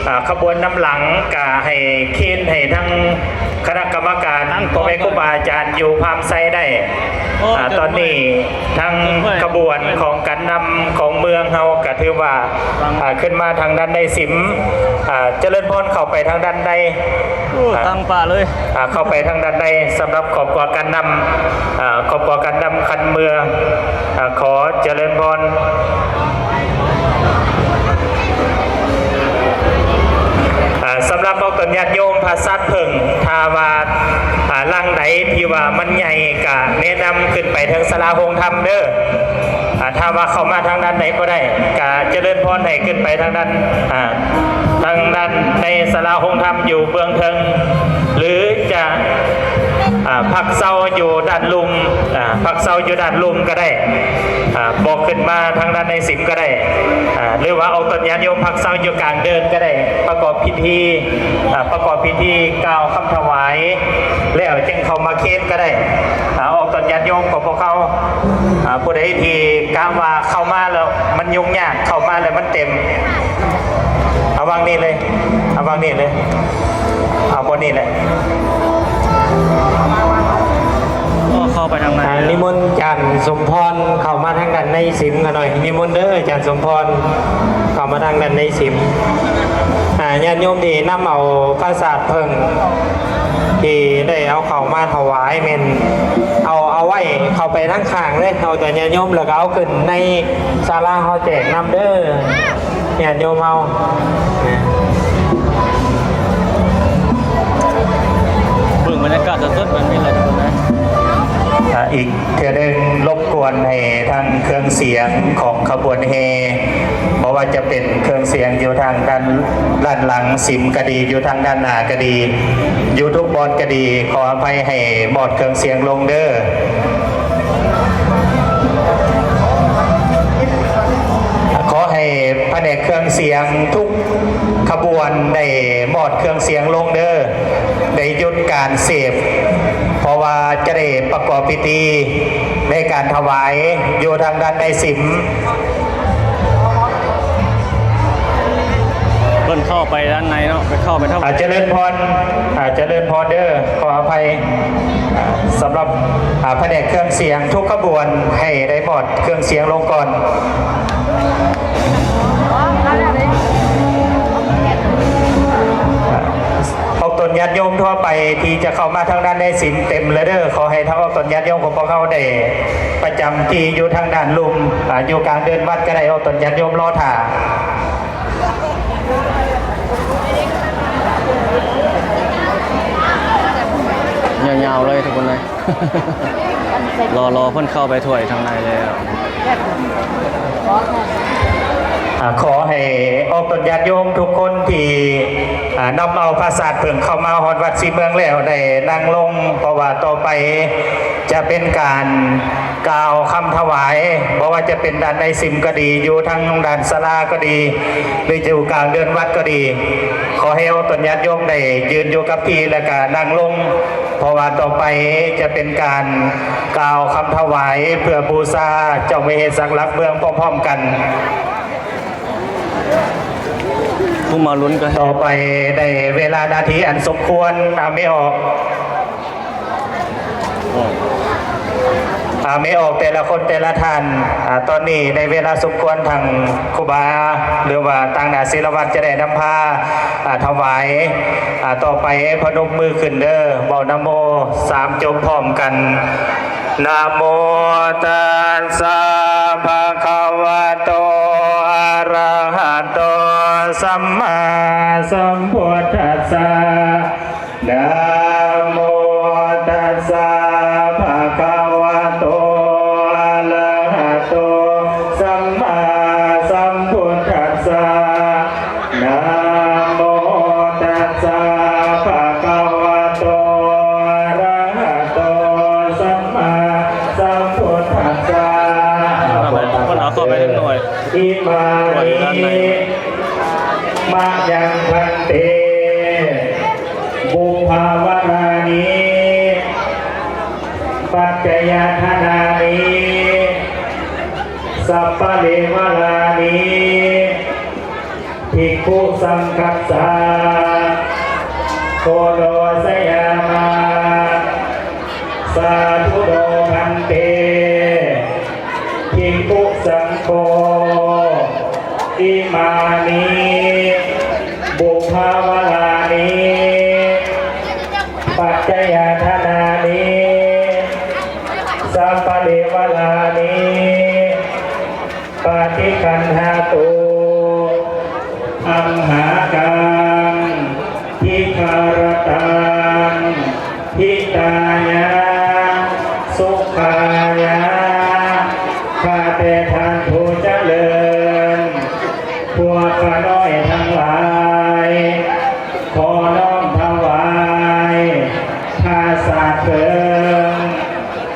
ອາ ຂະບວນນຳຫຼັງ ກະໃຫ້ເຄນໃຫ້ທາງຄະນະກຳມະການ ທາງ ພໍ່ແມ່ຄູບາອາຈານຢູ່ພາມໄຊໄດ້. ໂອ້ ອາ ຕອນນີ້ທາງຂະບວນຂອງການນຳຂອງເມືອງເຮົາກະຖືວ່າ ອາ ຂຶ້ນມາທາງດ້ານໃນສິມ ອາ ຈະເລີນພອນເຂົ້າໄປທາງດ້ານໃນ ໂອ້ ອາ ຕັ້ງປະເລີຍ ອາ ເຂົ້າໄປທາງດ້ານໃນ ສຳລັບຄອບຄົວການນຳ ອາ ຄອບຄົວການນຳຄັນເມືອງ ອາ ຂໍຈະເລີນພອນ. ອາ ສຳລັບອອກຕົນຍາດໂຍມພາສາດເຜິ້ງ ຖ້າວ່າ ອາ ຫຼັງໃດທີ່ວ່າມັນໃຫຍ່ ກະແນະນຳຂຶ້ນໄປເທິງສາລາໂຮງທຳເດີ. ອາ ຖ້າວ່າເຂົ້າມາທາງດ້ານໃດບໍ່ໄດ້ ກະຈະເລີນພອນໃຫ້ຂຶ້ນໄປທາງດ້ານ ອາ ທາງດ້ານໃນສາລາໂຮງທຳຢູ່ເບື້ອງເທິງ ຫຼື ຈະ ອາ ພັກເຊົາຢູ່ດ້ານລຸ່ມ ອາ ພັກເຊົາຢູ່ດ້ານລຸ່ມກໍໄດ້ ອາ ບໍ່ຂຶ້ນມາທາງດ້ານໃນສິມກໍໄດ້ ອາ ຫຼືວ່າອອກຕົນຍາດໂຍມພັກເຊົາຢູ່ກາງເດີ່ນກໍໄດ້ ປະກອບພິທີ ອາ ປະກອບພິທີກ່າວຄຳຖວາຍ ແລ້ວຈຶ່ງເຂົ້າມາເຄນກໍໄດ້ ອາ ອອກຕົນຍາດໂຍມຂອງພວກເຮົາ ອາ ຜູ້ໃດທີ່ກະວ່າເຂົ້າມາແລ້ວມັນຫຍຸ້ງຍາກ ເຂົ້າມາແລ້ວມັນເຕັມ ເອົາວາງນີ້ເລີຍ ເອົາວາງນີ້ເລີຍ ເອົາບ່ອນນີ້ແຫຼະ ກໍເຂົ້າໄປທາງໃນ ອາ ນິມົນຈານສົມພອນເຂົ້າມາທາງດ້ານໃນສິມຂ້ານ້ອຍ ນິມົນເດີ ຈານສົມພອນເຂົ້າມາທາງດ້ານໃນສິມ ອາ ຍາດໂຍມທີ່ນຳເອົາພາສາດເຜິ້ງ ທີ່ໄດ້ເອົາເຂົ້າມາຖວາຍແມ່ນເອົາ ເອົາໄວ້ເຂົ້າໄປທາງຂ້າງເລີຍ ເອົາແຕ່ຍາດໂຍມ ແລ້ວກໍເອົາຂຶ້ນໃນສາລາເຮົາແຈກນຳເດີ ຍາດໂຍມເຮົາ ເບິ່ງບັນຍາກາດສົດໆແບບນີ້ແຫຼະທຸກຄົນເອີຍ ອ່າ ອີກເທື່ອໜຶ່ງ ລົບກວນໃຫ້ທາງເຄື່ອງສຽງຂອງຂະບວນແຫ່ ບໍ່ວ່າຈະເປັນເຄື່ອງສຽງຢູ່ທາງດ້ານ ດ້ານຫຼັງສິມກໍດີ ຢູ່ທາງດ້ານໜ້າກໍດີ ຢູ່ທຸກບ່ອນກໍດີ ຂໍອະໄພໃຫ້ມອດເຄື່ອງສຽງລົງເດີ. ຂໍໃຫ້ພະແນກເຄື່ອງສຽງທຸກຂະບວນໄດ້ມອດເຄື່ອງສຽງລົງເດີ ໄດ້ຢຸດການເສບ ເພາະວ່າຈະໄດ້ປະກອບພິທີໃນການຖວາຍຢູ່ທາງດ້ານໃນສິມ. ເພິ່ນເຂົ້າໄປດ້ານໃນເນາະ ໄປເຂົ້າໄປທາງ ອາ ຈະເລີນພອນ ອາ ຈະເລີນພອນເດີ ຂໍອະໄພ ອາ ສຳລັບ ອາ ພະແນກເຄື່ອງສຽງທຸກຂະບວນໃຫ້ໄດ້ມອດເຄື່ອງສຽງລົງກ່ອນ. ອອກຕົນຍາດໂຍມທົ່ວໄປທີ່ຈະເຂົ້າມາທາງດ້ານໃນສິມເຕັມແລ້ວເດີ ຂໍໃຫ້ທາງອອກຕົນຍາດໂຍມຂອງພວກເຮົາໄດ້ປະຈຳທີ່ຢູ່ທາງດ້ານລຸ່ມ ອາ ຢູ່ກາງເດີ່ນວັດກໍໄດ້ ອອກຕົນຍາດໂຍມລໍຖ້າ. ຍາວໆເລີຍທຸກຄົນເລີຍ ລໍໆເພິ່ນເຂົ້າໄປຖ້ວຍທາງໃນແລ້ວ. ອາ ຂໍໃຫ້ອອກຕົນຍາດໂຍມທຸກຄົນທີ່ ອາ ນຳເອົາພາສາດເຜິ້ງເຂົ້າມາຮອດວັດສີເມືອງແລ້ວໄດ້ນັ່ງລົງ ເພາະວ່າຕໍ່ໄປຈະເປັນການ ກ່າວຄຳຖວາຍ ບໍ່ວ່າຈະເປັນດ້ານໃນສິມກໍດີ ຢູ່ທາງດ້ານສາລາກໍດີ ຫຼື ຢູ່ກາງເດີ່ນວັດກໍດີ ຂໍໃຫ້ອອກຕົນຍາດໂຍມໄດ້ຢືນຢູ່ກັບທີ່ ແລ້ວກະນັ່ງລົງ ເພາະວ່າຕໍ່ໄປຈະເປັນການກ່າວຄຳຖວາຍ ເພື່ອບູຊາເຈົ້າແມ່ເຮດສັກຫຼັກເມືອງພ້ອມໆກັນ. ຜູ້ມາລຸ້ນກໍ ຕໍ່ໄປໄດ້ເວລານາທີອັນສົມຄວນ ອາ ແມ່ອອກ ອາ ແມ່ອອກແຕ່ລະຄົນແຕ່ລະທ່ານ ອາ ຕອນນີ້ໄດ້ເວລາສົມຄວນ ທາງຄູບາ ຫຼືວ່າຕາງໜ້າສິລະວັດຈະໄດ້ນຳພາ ອາ ຖວາຍ ອາ ຕໍ່ໄປພະນົມມືຂຶ້ນເດີ ເວົ້ານະໂມສາມຈົບພ້ອມກັນ. ນະໂມຕັດສະ ພະຄະວະໂຕ ອະຣະຫະໂຕ ສຳມາສຳພຸດທັດສະ. ນະໂມຕັດສະ ພະຄະວະໂຕ ອະຣະຫະໂຕ ສຳມາສຳພຸດທັດສະ. ນະໂມຕັດສະ ພະຄະວະໂຕ ອະຣະຫະໂຕ ສຳມາສຳພຸດທັດສະ. ເອົາ ເອົາເຂົ້າໄປ ເອົາເຂົ້າໄປເລັກນ້ອຍ ອິມານິ ມະຍັງພັນເຕ ບຸບພາວະລານິ ປັດຈະຍາທະນານິ ສັບປະເລວະລານິ ພິກຂຸສັງຄັດສາ ໂຄໂນຊະຍາມະ ສາທຸໂນພັນເຕ ພິກຂຸສັງໂຄ ອິມານິ ບຸບພາວະລານິ ປັດຈະຍາທະນານິ ສັບປະເລວະລານິ ປະຕິຄັນຫາຕຸ ອັມຫາກັງ ທິຄາຣະຕັງ ຫິຕາຍະ ສຸຂາຍະ. ຂ້າແຕ່ທ່ານຜູ້ຈະເລີນ ພວກຂ້ານ້ອຍທັງຫຼາຍ ຂໍນ້ອມຖວາຍ ຜ້າສາດເພີງ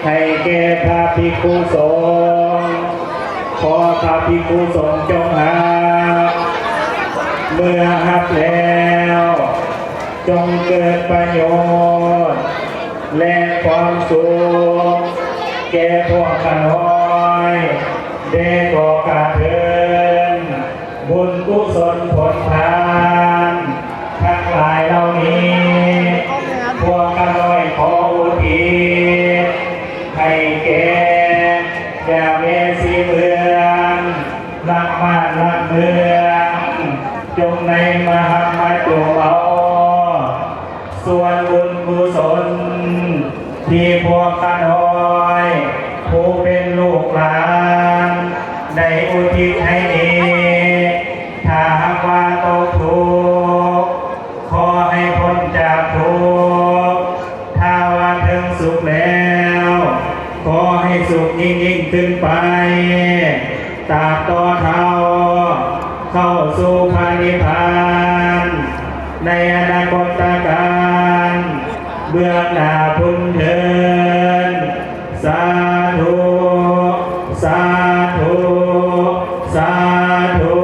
ໃຫ້ແກ່ພະພິກຂຸສົງ. ຂໍພະພິກຂຸສົງຈົ່ງຮັບ ເມື່ອຮັບແລ້ວ ຈົ່ງເກີດປະໂຫຍດ ແລະ ຄວາມສຸກ ແກ່ພວກຂ້ານ້ອຍ ແດ່ກໍການເທີນ ບຸນກຸສົນຜົນທານທັງຫຼາຍເຫຼົ່ານີ້ ພວກຂ້ານ້ອຍຂໍອຸທິດໃຫ້ແກ່ຍ່າແມ່ສີເມືອງ ລັກບ້ານລັກເມືອງ ຈົ່ງໄດ້ມາຮັບມາຈູມເອົາ ສ່ວນບຸນກຸສົນທີ່ພວກຂ້ານ້ອຍ ຜູ້ເປັນລູກຫຼານ ໄດ້ອຸທິດໃຫ້ນີ້ ຖ້າຫາກວ່າຕົກທຸກ ຂໍໃຫ້ພົ້ນຈາກທຸກ ຖ້າວ່າເຖິງສຸກແລ້ວ ຂໍໃຫ້ສຸກຍິ່ງໆຂຶ້ນໄປ ຕາບຕໍ່ເທົ່າເຂົ້າສູ່ພະນິບພານ ໃນອະນາຄົດຕະການເບື້ອງໜ້າພຸ້ນເທີນ. ສາທຸ ສາທຸ ສາທຸ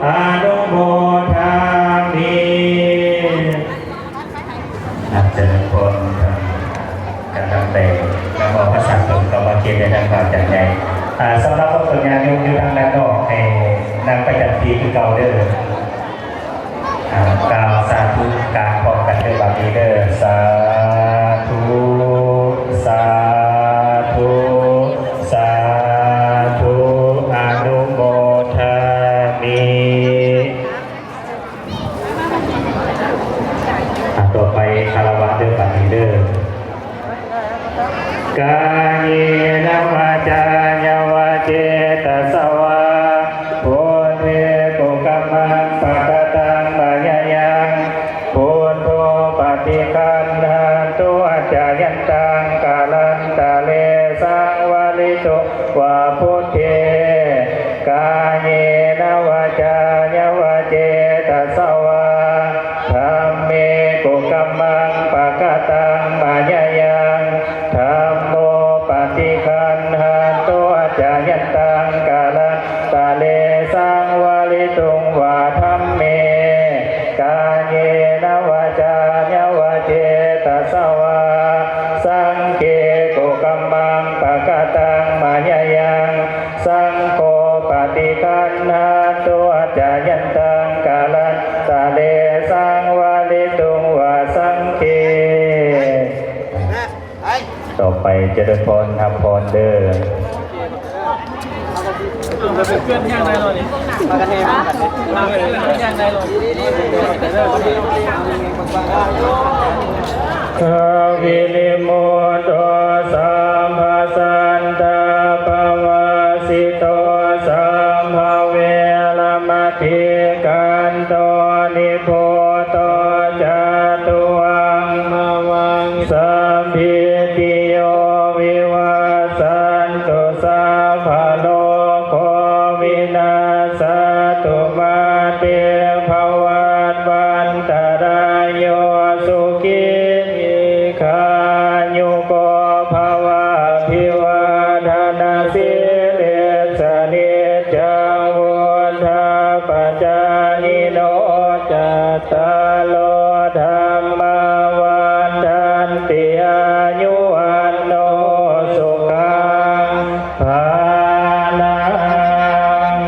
ອະນຸໂມທາມິ. ອາ ຈະເລີນພອນ ກຳລັງໄດ້ນຳເອົາພາສາເພິ່ນເຂົ້າມາເຄນໃນທາງພະອາຈານໃຫຍ່. ອາ ສຳລັບພວກເພິ່ນຍາດໂຍມຢູ່ທາງດ້ານນອກ ໃຫ້ນັ່ງປະຈຳທີ່ຄືເກົ່າເດີ. ອາ ກ່າວສາທຸການພ້ອມກັນເດີ ບັດນີ້ເດີ. ສາທຸ ສາທຸ ສາທຸ ອະນຸໂມທາມິ. ອາ ຕໍ່ໄປຄາລະວະເດີ ບັດນີ້ເດີ. ກາເຍນະວາຈາຍະວະເຈຕະສະວາ ພຸດເທ ກຸກຳມັງ ປະກະຕັງ ມະຍາຍັງ ພຸດໂທ ປະຕິຄັນທັນຕຸ ອາຈາຍັນຕັງ ກາລັນຕະເລ ສັງວະລິໂຕ ວາ ພຸດເທ ກາເຍນະວາຈາຍະວະເຈຕະສະວາ ທຳເມ ກຸກຳມັງ ປະກະຕັງ ມະຍາຍັງ ທຳໂມ ປະຕິ ຕໍ່ໄປຈະໄດ້ພອນ ຮັບພອນເດີ້. ອະວິນິມຸດໂຕ ສັບພະສັນຕາປະວາສິໂຕ ສັບພະເວລະມະຕິກັນໂຕ ນິບພຸດໂຕ ຈະຕຸວັງພະວັງ ສັບພິຕິໂຍ ວິວັດສັນຕຸ ສັບພະໂລໂກ ວິນັດສະຕຸ ມາເຕພະວັດວັນຕະລາໂຍ ສຸຂີ ດີຄາຍຸໂກ ພະວະ ອະພິວາທະນະສີລິສະນິດຈັງ ວຸດທາປະຈາຍິໂນ ຈັດຕາໂລ ທຳມາ ວັດທັນຕິ ອາຍຸ ວັນໂນ ສຸຂັງ ພະລັງ.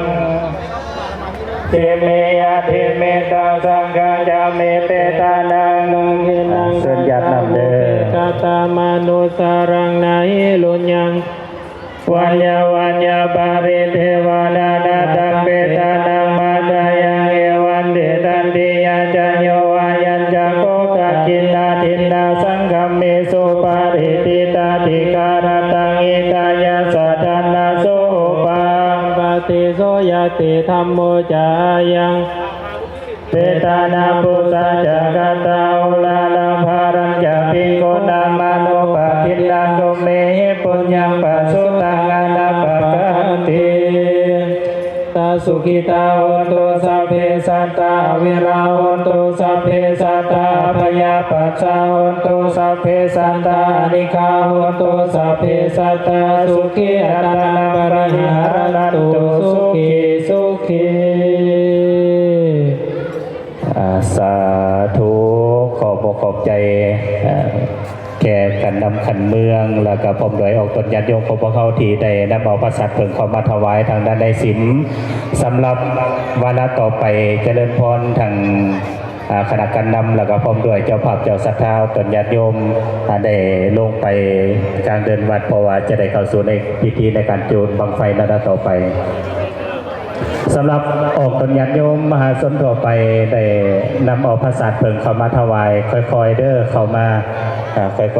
ຕິເມ ຍະທິເມຕັງ ສັງຄະຈະເມ ເປຕານັງ ເຊີນຍາດນ້ຳເດີ້. ກະຕະມະນຸດສາລັງ ນະຫິລຸນຍັງ ວັນຍາວັນຍາປະລິເທວະນານາທັງ ເປຕານັງ ມາດຕະຍັງ ເອວັນຕິ ຕັນຕິຍາຈະ ໂຍ ວາຍັນຈະ ໂຄ ກະກິນນາ ທິນນາ ສັງຄະເມ ສຸປາຣິ ຕິຕາທິການະຕັງ ຫິຕາຍະສະ ທານະໂສ ອຸປະ ປະຕິໂສ ຍະຕິທຳໂມ ຈາຍັງ ເປຕານາ ປຸດສະຈະ ກະຕາ ໂອລານາ ພາລັນຈະ ພິກຂຸນາ ມະໂນປະທິນນາ ຕຸມເມຫິ ປຸນຍັງ ປະສຸຕັງ ອະນາປະກາດຕິ ຕາ ສຸຂິຕາ ໂຫນຕຸ ສັບເພ ສັດຕາ ອະເວລາ ໂຫນຕຸ ສັບເພ ສັດຕາ ອະພະຍາປັດສາ ໂຫນຕຸ ສັບເພ ສັດຕາ ອະນິກຂາ ໂຫນຕຸ ສັບເພ ສັດຕາ ສຸຂີ ອັດຕານັງ ປະລິຫາຣັນຕຸ ສຸຂີ ສຸຂີ. ອາ ສາທຸ ຂອບອົກຂອບໃຈ ອາ ແຂກຂັ້ນນຳຂັ້ນເມືອງ ແລ້ວກະພ້ອມດ້ວຍອອກຕົນຍາດໂຍມຂອງພວກເຮົາ ທີ່ໄດ້ນຳເອົາພະສາດເຜິ້ງເຂົ້າມາຖວາຍທາງດ້ານໃນສິມ. ສຳລັບວາລະຕໍ່ໄປ ຈະເລີນພອນທາງ ອາ ຄະນະການນຳ ແລ້ວກະພ້ອມດ້ວຍເຈົ້າພາບເຈົ້າສັດທາ ອອກຕົນຍາດໂຍມ ອາ ໄດ້ລົງໄປກາງເດີ່ນວັດ ເພາະວ່າຈະໄດ້ເຂົ້າສູ່ໃນພິທີໃນການຈູດບັ້ງໄຟໃນວາລະຕໍ່ໄປ. ສຳລັບອອກຕົນຍາດໂຍມມະຫາຊົນທົ່ວໄປ ໄດ້ນຳເອົາພະສາດເຜິ້ງເຂົ້າມາຖວາຍ ຄ່ອຍໆເດີ້ ເຂົ້າມາ ອາ ຄ່ອຍໆ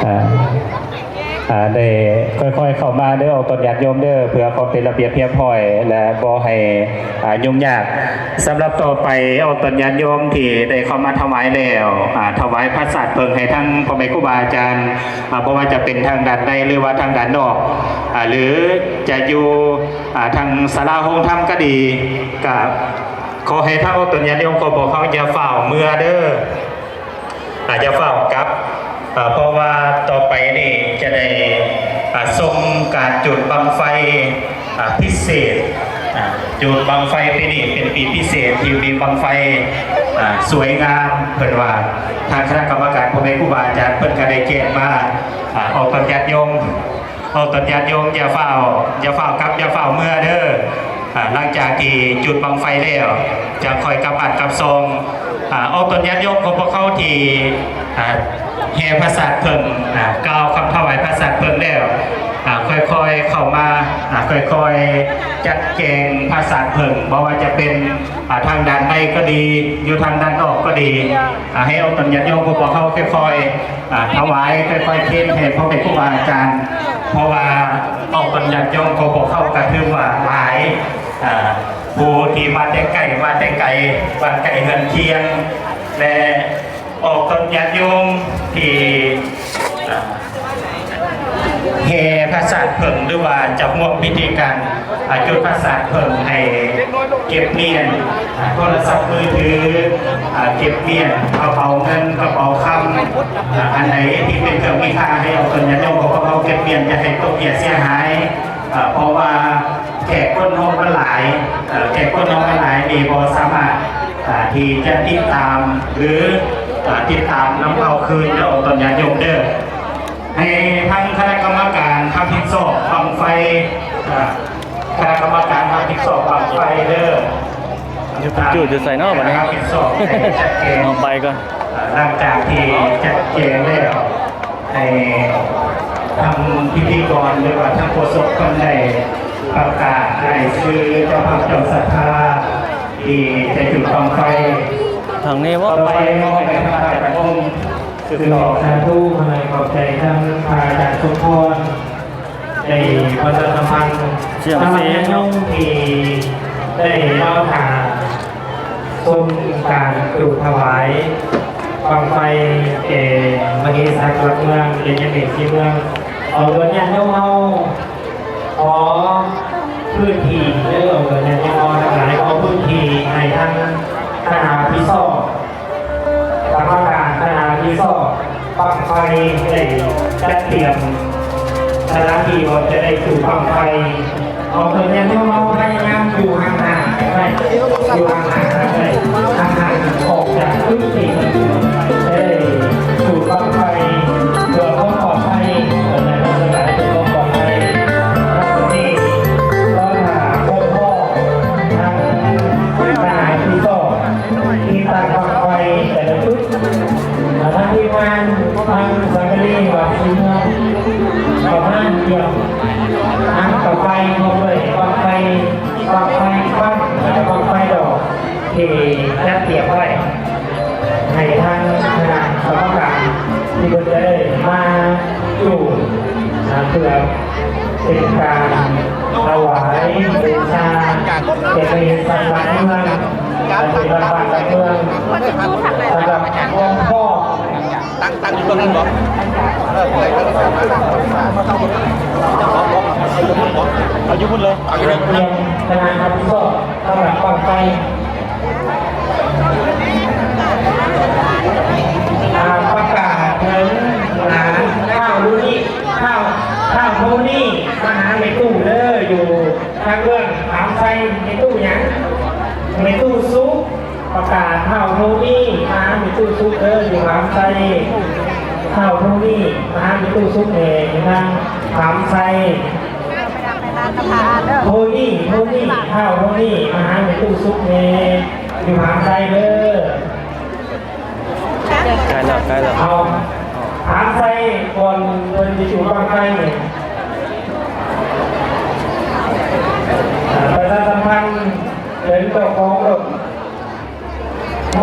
ອາ ອາ ໄດ້ຄ່ອຍໆເຂົ້າມາເດີ້ ອອກຕົນຍາດໂຍມເດີ້ ເພື່ອຄວາມເປັນລະບຽບຮຽບຮ້ອຍ ແລະ ບໍ່ໃຫ້ ອາ ຫຍຸ້ງຍາກ. ສຳລັບຕໍ່ໄປ ອອກຕົນຍາດໂຍມທີ່ໄດ້ເຂົ້າມາຖວາຍແລ້ວ ອາ ຖວາຍພະສາດເຜິ້ງໃຫ້ທັງພໍ່ແມ່ຄູບາອາຈານ ອາ ບໍ່ວ່າຈະເປັນທາງດ້ານໃນ ຫຼືວ່າທາງດ້ານນອກ ອາ ຫຼືຈະຢູ່ ອາ ທາງສາລາໂຮງທຳກະດີ ກະຂໍໃຫ້ທາງອອກຕົນຍາດໂຍມຂອງພວກເຮົາຢ່າຟ້າວເມືອເດີ້. ອາ ຢ່າຟ້າວກັບ ອາ ເພາະວ່າຕໍ່ໄປນີ້ຈະໄດ້ ອາ ຊົມການຈູດບັ້ງໄຟ ອາ ພິເສດ ອາ ຈູດບັ້ງໄຟປີນີ້ເປັນປີພິເສດ ທີ່ມີບັ້ງໄຟ ອາ ສວຍງາມ ເພິ່ນວ່າ ທາງຄະນະກຳມະການ ພໍ່ແມ່ຄູບາອາຈານ ເພິ່ນກະໄດ້ແຈ້ງມາ ອາ ອອກຕົນຍາດໂຍມ ອອກຕົນຍາດໂຍມ ຢ່າຟ້າວ ຢ່າຟ້າວກັບ ຢ່າຟ້າວເມືອເດີ້. ອາ ຫຼັງຈາກທີ່ຈູດບັ້ງໄຟແລ້ວ ຈັ່ງຄ່ອຍກັບບ້ານກັບຊ່ອງ. ອາ ອອກຕົນຍາດໂຍມຂອງພວກເຮົາທີ່ ອາ ແຫ່ພະສາດເຜິ້ງ ອາ ກ່າວຄຳຖວາຍພະສາດເຜິ້ງແລ້ວ ອາ ຄ່ອຍໆເຂົ້າມາ ອາ ຄ່ອຍໆຈັດແຈງພະສາດເຜິ້ງ ບໍ່ວ່າຈະເປັນ ອາ ທາງດ້ານໃນກໍດີ ຢູ່ທາງດ້ານນອກກໍດີ ອາ ໃຫ້ອອກຕົນຍາດໂຍມຂອງພວກເຮົາຄ່ອຍໆ ອາ ຖວາຍ ຄ່ອຍໆເຄນໃຫ້ພໍ່ແມ່ຄູບາອາຈານ ເພາະວ່າອອກຕົນຍາດໂຍມຂອງພວກເຮົາກະຖືວ່າຫຼາຍ ອາ ຜູ້ທີ່ມາແຕ່ໃກ້ ມາແຕ່ໄກ ບ້ານໃກ້ເຮືອນຄຽງ ແລະ ອອກຕົນຍາດໂຍມທີ່ ອາ ແຫ່ພະສາດເຜິ້ງ ຫຼືວ່າຈະຮ່ວມພິທີການ ອາ ຈູດພະສາດເຜິ້ງ ໃຫ້ເກັບມ້ຽນ ອາ ໂທລະສັບມືຖື ອາ ເກັບມ້ຽນກະເປົາເງິນ ກະເປົາຄຳ ອາ ອັນໃດທີ່ເປັນເຄື່ອງມີຄ່າ ໃຫ້ອອກຕົນຍາດໂຍມຂອງພວກເຮົາເກັບມ້ຽນ ຢ່າໃຫ້ຕົກເສຍຫາຍ ອາ ເພາະວ່າແຂກຄົນເຮົາມັນຫຼາຍ ເອີ ແຂກຄົນເຮົາມັນຫຼາຍນີ້ ບໍ່ສາມາດ ອາ ທີ່ຈະຕິດຕາມ ຫຼື ອາ ຕິດຕາມນຳເອົາຄືນ ແລະ ອອກຕົນຍາດໂຍມເດີ້. ໃຫ້ທາງຄະນະກຳມະການຮັບຜິດຊອບບັ້ງໄຟ ອາ ຄະນະກຳມະການຮັບຜິດຊອບບັ້ງໄຟເດີ້ ຈຸດຢູ່ໃສເນາະບັດນີ້? ເຮົາໄປກ່ອນ. ຫຼັງຈາກທີ່ຈັດແຈງແລ້ວ ໃຫ້ທາງພິທີກອນ ຫຼືວ່າທາງໂຄສົກເພິ່ນໄດ້ປະກາດລາຍຊື່ເຈົ້າພາບເຈົ້າສັດທາ ທີ່ຈະຈຸດບັ້ງໄຟ. ທາງນີ້ບໍ່? ຕໍ່ໄປມອບໃຫ້ທ່ານພະອາຈານພົງ. ສາທຸ ຂໍໃຫ້ຂອບໃຈທາງພະອາຈານສົມພອນ ໄດ້ປະຊາສຳພັນສຳລັບຍາດໂຍມທີ່ໄດ້ມາຫາຊົມການຈູດຖວາຍບັ້ງໄຟແກ່ມະເຫສັກຫຼັກເມືອງ ແກ່ຍາເມກສີເມືອງ. ຂໍເຊີນຍາດໂຍມເຮົາ ຂໍພື້ນທີ່ເດີ ເອີ ຍາດໂຍມທັງຫຼາຍ ຂໍພື້ນທີ່ໃຫ້ທາງຄະນະຮັບຜິດຊອບ ກຳມະການຄະນະຮັບຜິດຊອບບັ້ງໄຟ ໄດ້ຈັດຕຽມສະຖານທີ່ວ່າຈະໄດ້ຈູດບັ້ງໄຟ. ຂໍເຊີນຍາດໂຍມເຮົາພະຍາຍາມຢູ່ຫ່າງໆໄວ້ ຢູ່ຫ່າງໆໄວ້ ຫ່າງໆອອກຈາກພື້ນທີ່ ຈະໄດ້ຈູດບັ້ງໄຟເພື່ອຄວາມປອດໄພ ເພື່ອຄວາມປອດໄພ. ແລ້ວກໍມີ ກໍຖ້າພົບພໍ້ທາງຄະນະຮັບຜິດຊອບທີ່ຕັ້ງບັ້ງໄຟແຕ່ລະຈຸດ ແລະ ທາງທີມງານ ທາງສັງກະລີວັດສີເມືອງ ກໍມາຕຽມທັງບັ້ງໄຟ ພ້ອມດ້ວຍບັ້ງໄຟ ບັ້ງໄຟຄວັນ ແລະ ບັ້ງໄຟດອກ ທີ່ຈັດຕຽມໄວ້ ໃຫ້ທາງຄະນະກຳມະການທີ່ເພິ່ນຈະໄດ້ມາຈູດ ອ່າ ເພື່ອເປັນການຖວາຍບູຊາແກ່ພະເຫສັກຫຼັກເມືອງ ແລະ ເປັນວັດບ້ານວັດເມືອງ ສຳລັບຄວາມພ້ອມ. ຕັ້ງ ຕັ້ງຢູ່ຕົງນັ້ນບໍ? ເອີ ເອົາຢູ່ພຸ້ນເລີຍ ເອົາຢູ່ພຸ້ນ ຄະນະຮັບຜິດຊອບສຳລັບບັ້ງໄຟ ອ່າ ປະກາດເຖິງຫຼານທ້າວໂທນີ ທ້າວ ທ້າວໂທນີ ມະຫາແມ່ຕູ້ເດີ ຢູ່ທາງເບື້ອງຂາມໄຊ. ແມ່ຕູ້ຫຍັງ? ແມ່ຕູ້ສຸກ. ປະກາດທ້າວໂທນີ ມະຫາແມ່ຕູ້ສຸກເດີ ຢູ່ຂາມໄຊ. ທ້າວໂທນີ ມະຫາແມ່ຕູ້ສຸກແດ່ ຢູ່ທາງຂາມໄຊ. ໂທນີ ໂທນີ ທ້າວໂທນີ ມະຫາແມ່ຕູ້ສຸກແດ່ ຢູ່ຂາມໄຊເດີ. ໃກ້ແລ້ວ ໃກ້ແລ້ວ. ເອົາ ຖາມໃສ່ກ່ອນເພິ່ນຊິຈູດບັ້ງໄຟນີ້ ເອີ ປະຊາສຳພັນເຖິງເຈົ້າຂອງລົດ ມ